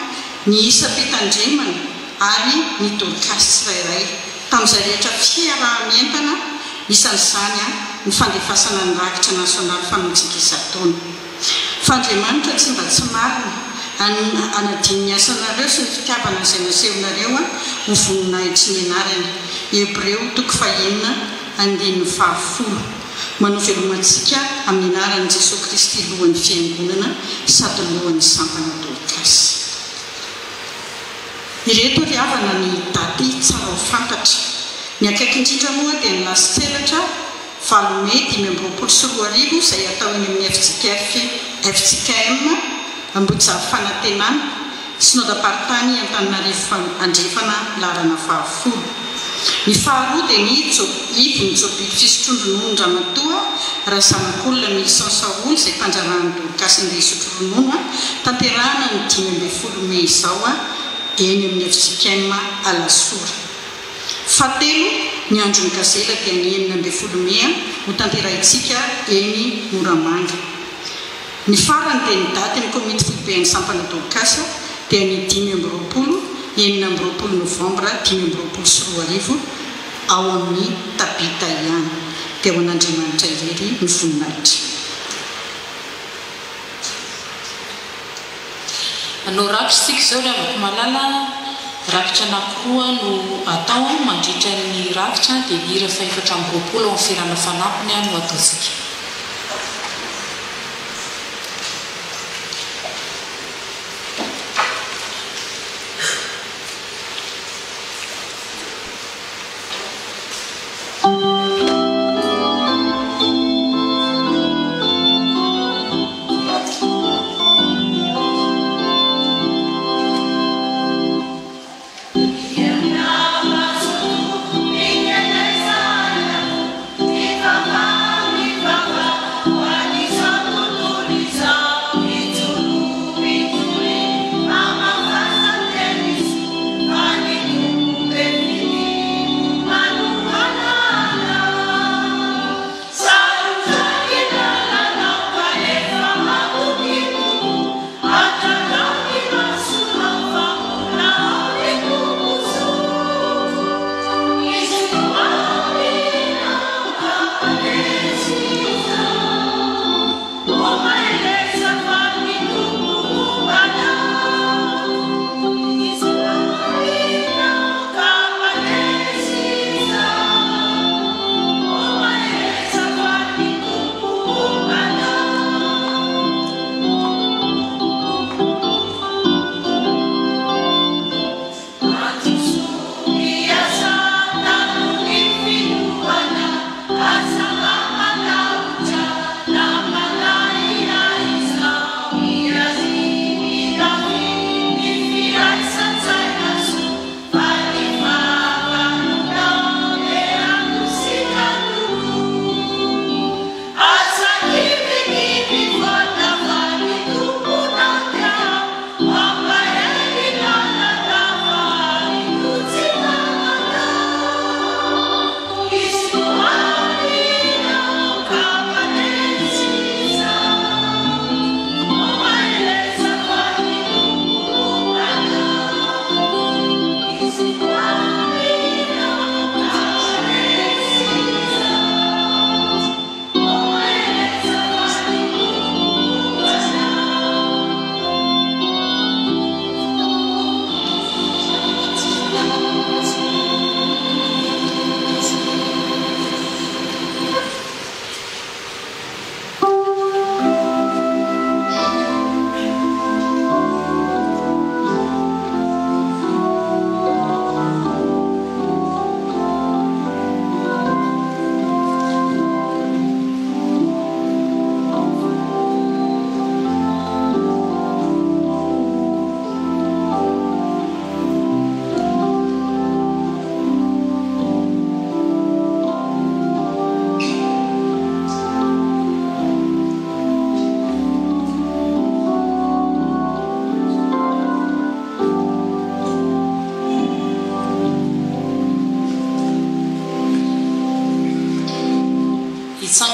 ny isam-pitandremana ary ny Dorcas tsirairay tamin'izay rehetra fiaraha-mientana isan'izany ny fandefasana ny rakitra nasionaly fanaontsika isan-taona. Fa Andriamanitra tsy mba tsy marina hanadino ny asanareo sy ny fitiavana izay nasehonareo ho voninahitry ny anarany. Hebreo toko fahenina andininy fahafolo. Manao veloma antsika amin'ny anaran'i Jesoa Kristy Lohan'ny Fiangonana sady Lohan'ny Sampana Dorcas. Ireto ry havana ny daty tsara ho fantatra. Ny akaiky indrindra moa dia ny lasi-tselatra valo mey 2025 izay hatao eny amin'ny fjkf fjkm Ambohijafy Fanantenana, Synodam-paritany Antananarivo Andrefana laharana fahafolo. Ny faharoa dia ny ivon'ny jobily fisotroan-drononon-dRamatoa Razanakolona Milson Saholy izay mpandraharahan'ny Dorcas ndeha hisotro ronono tanterahana ny 15 mey izao eny amin'ny fjkm Alasora. Fahatelo, ny andron'ny gazela dia ny 16 mey hotanterahintsika eny Moramanga. Ny farany dia ny daty ny komity foiben'ny sampana Dorcas dia ny 25, 26 novambra 2025 ao amin'ny Tabita ihany. Dia ho an'Andriamanitra irery ny voninahitra. Hanao rakitra isika izao ry havako malala a! Rakitra anankiroa no atao mandritra ny rakitra dia ny hira fahefatra amby 20 ao amin'ny fihirana fanampiny no ataontsika.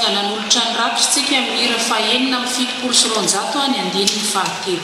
Mitsangana hanolotra ny rakitra isika amin'ny hira fahenina amby 270 ny andininy fahatelo.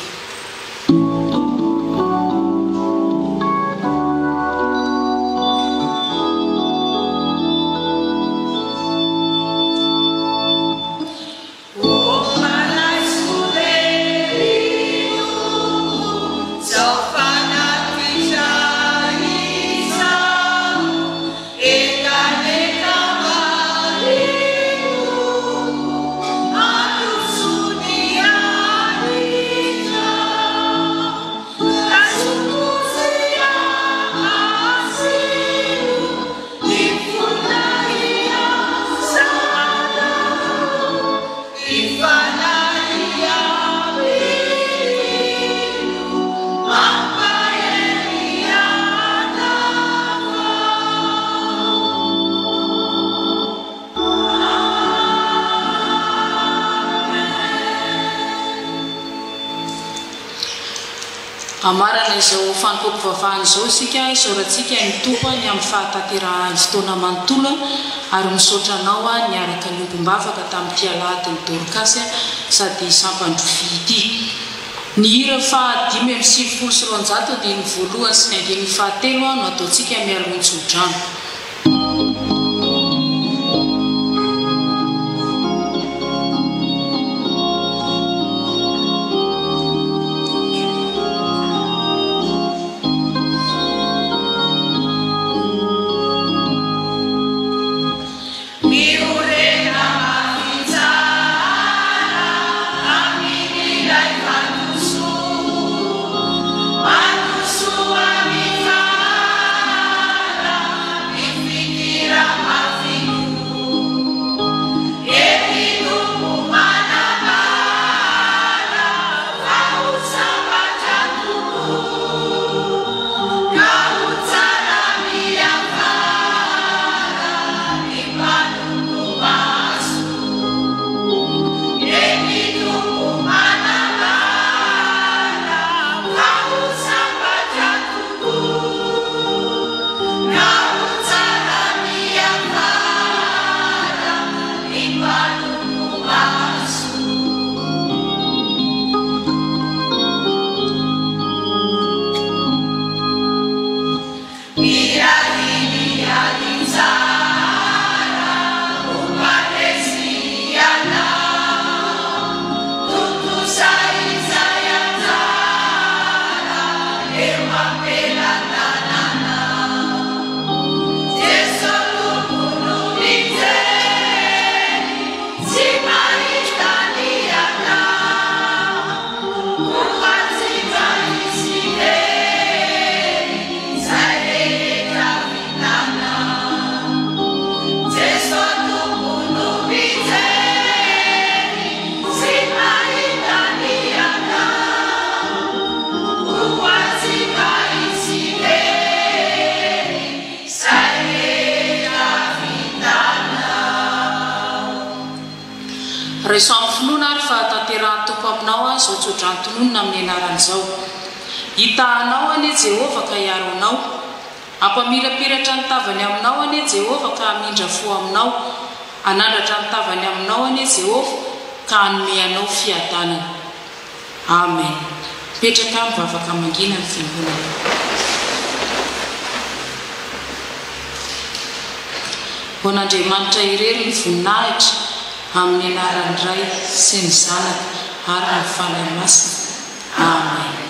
Hamarana izao fanompoam-pivavahana izao isika, isaorantsika ny Tompo ny amin'ny fahatanterahan'ny fotoana manontolo ary misaotra anao niaraka niombom-bavaka tamin'ity alahadin'ny Dorkasy sady sampan-drofia ity. Ny hira faha 295 andininy voalohany sy ny andininy fahatelo no ataontsika mialoha ny tsodrano. Miorena mafy tsara amin'ilay vatosoa, Mandrosoa mitsara, mifikira mafy koa. Eny Tompo manambara fa ho sambatra tokoa, Ka ho tsara miafara ny mpanompo mahasoa. Eny Tompo manambara fa ho sambatra tokoa, Ka ho tsara miafara ny mpanompo mahasoa. Miady miady tsara ho mpandresy ianao, Tontosa izay anjara eo am-pelatananao. Jeso Tompo no mijery, tsy mahita ny atao. Koa tsy mba hisy hery izay rehetra vitanao. Jeso Tompo no mijery, tsy mahita ny atao. Koa tsy mba hisy hery izay rehetra vitanao. Raiso amin'ny finoana ary fa tanterahan'ny Tompo aminao aho izao tsodrano tononina amin'ny anarany izao. Hitaha anao anie Jehovah ka hiaro anao. Hampamirapiratra ny tavany aminao anie Jehovah ka hamindra fo aminao. Hanandratra ny tavany aminao anie Jehovah ka hanome anao fiadanana. Amen. Mipetraka mivavaka mangina ny fiangonana. Ho an'Andriamanitra irery ny voninahitra, amin'ny anaran'ny Ray sy ny Zanaka ary ny Fanahy Masina. Amen.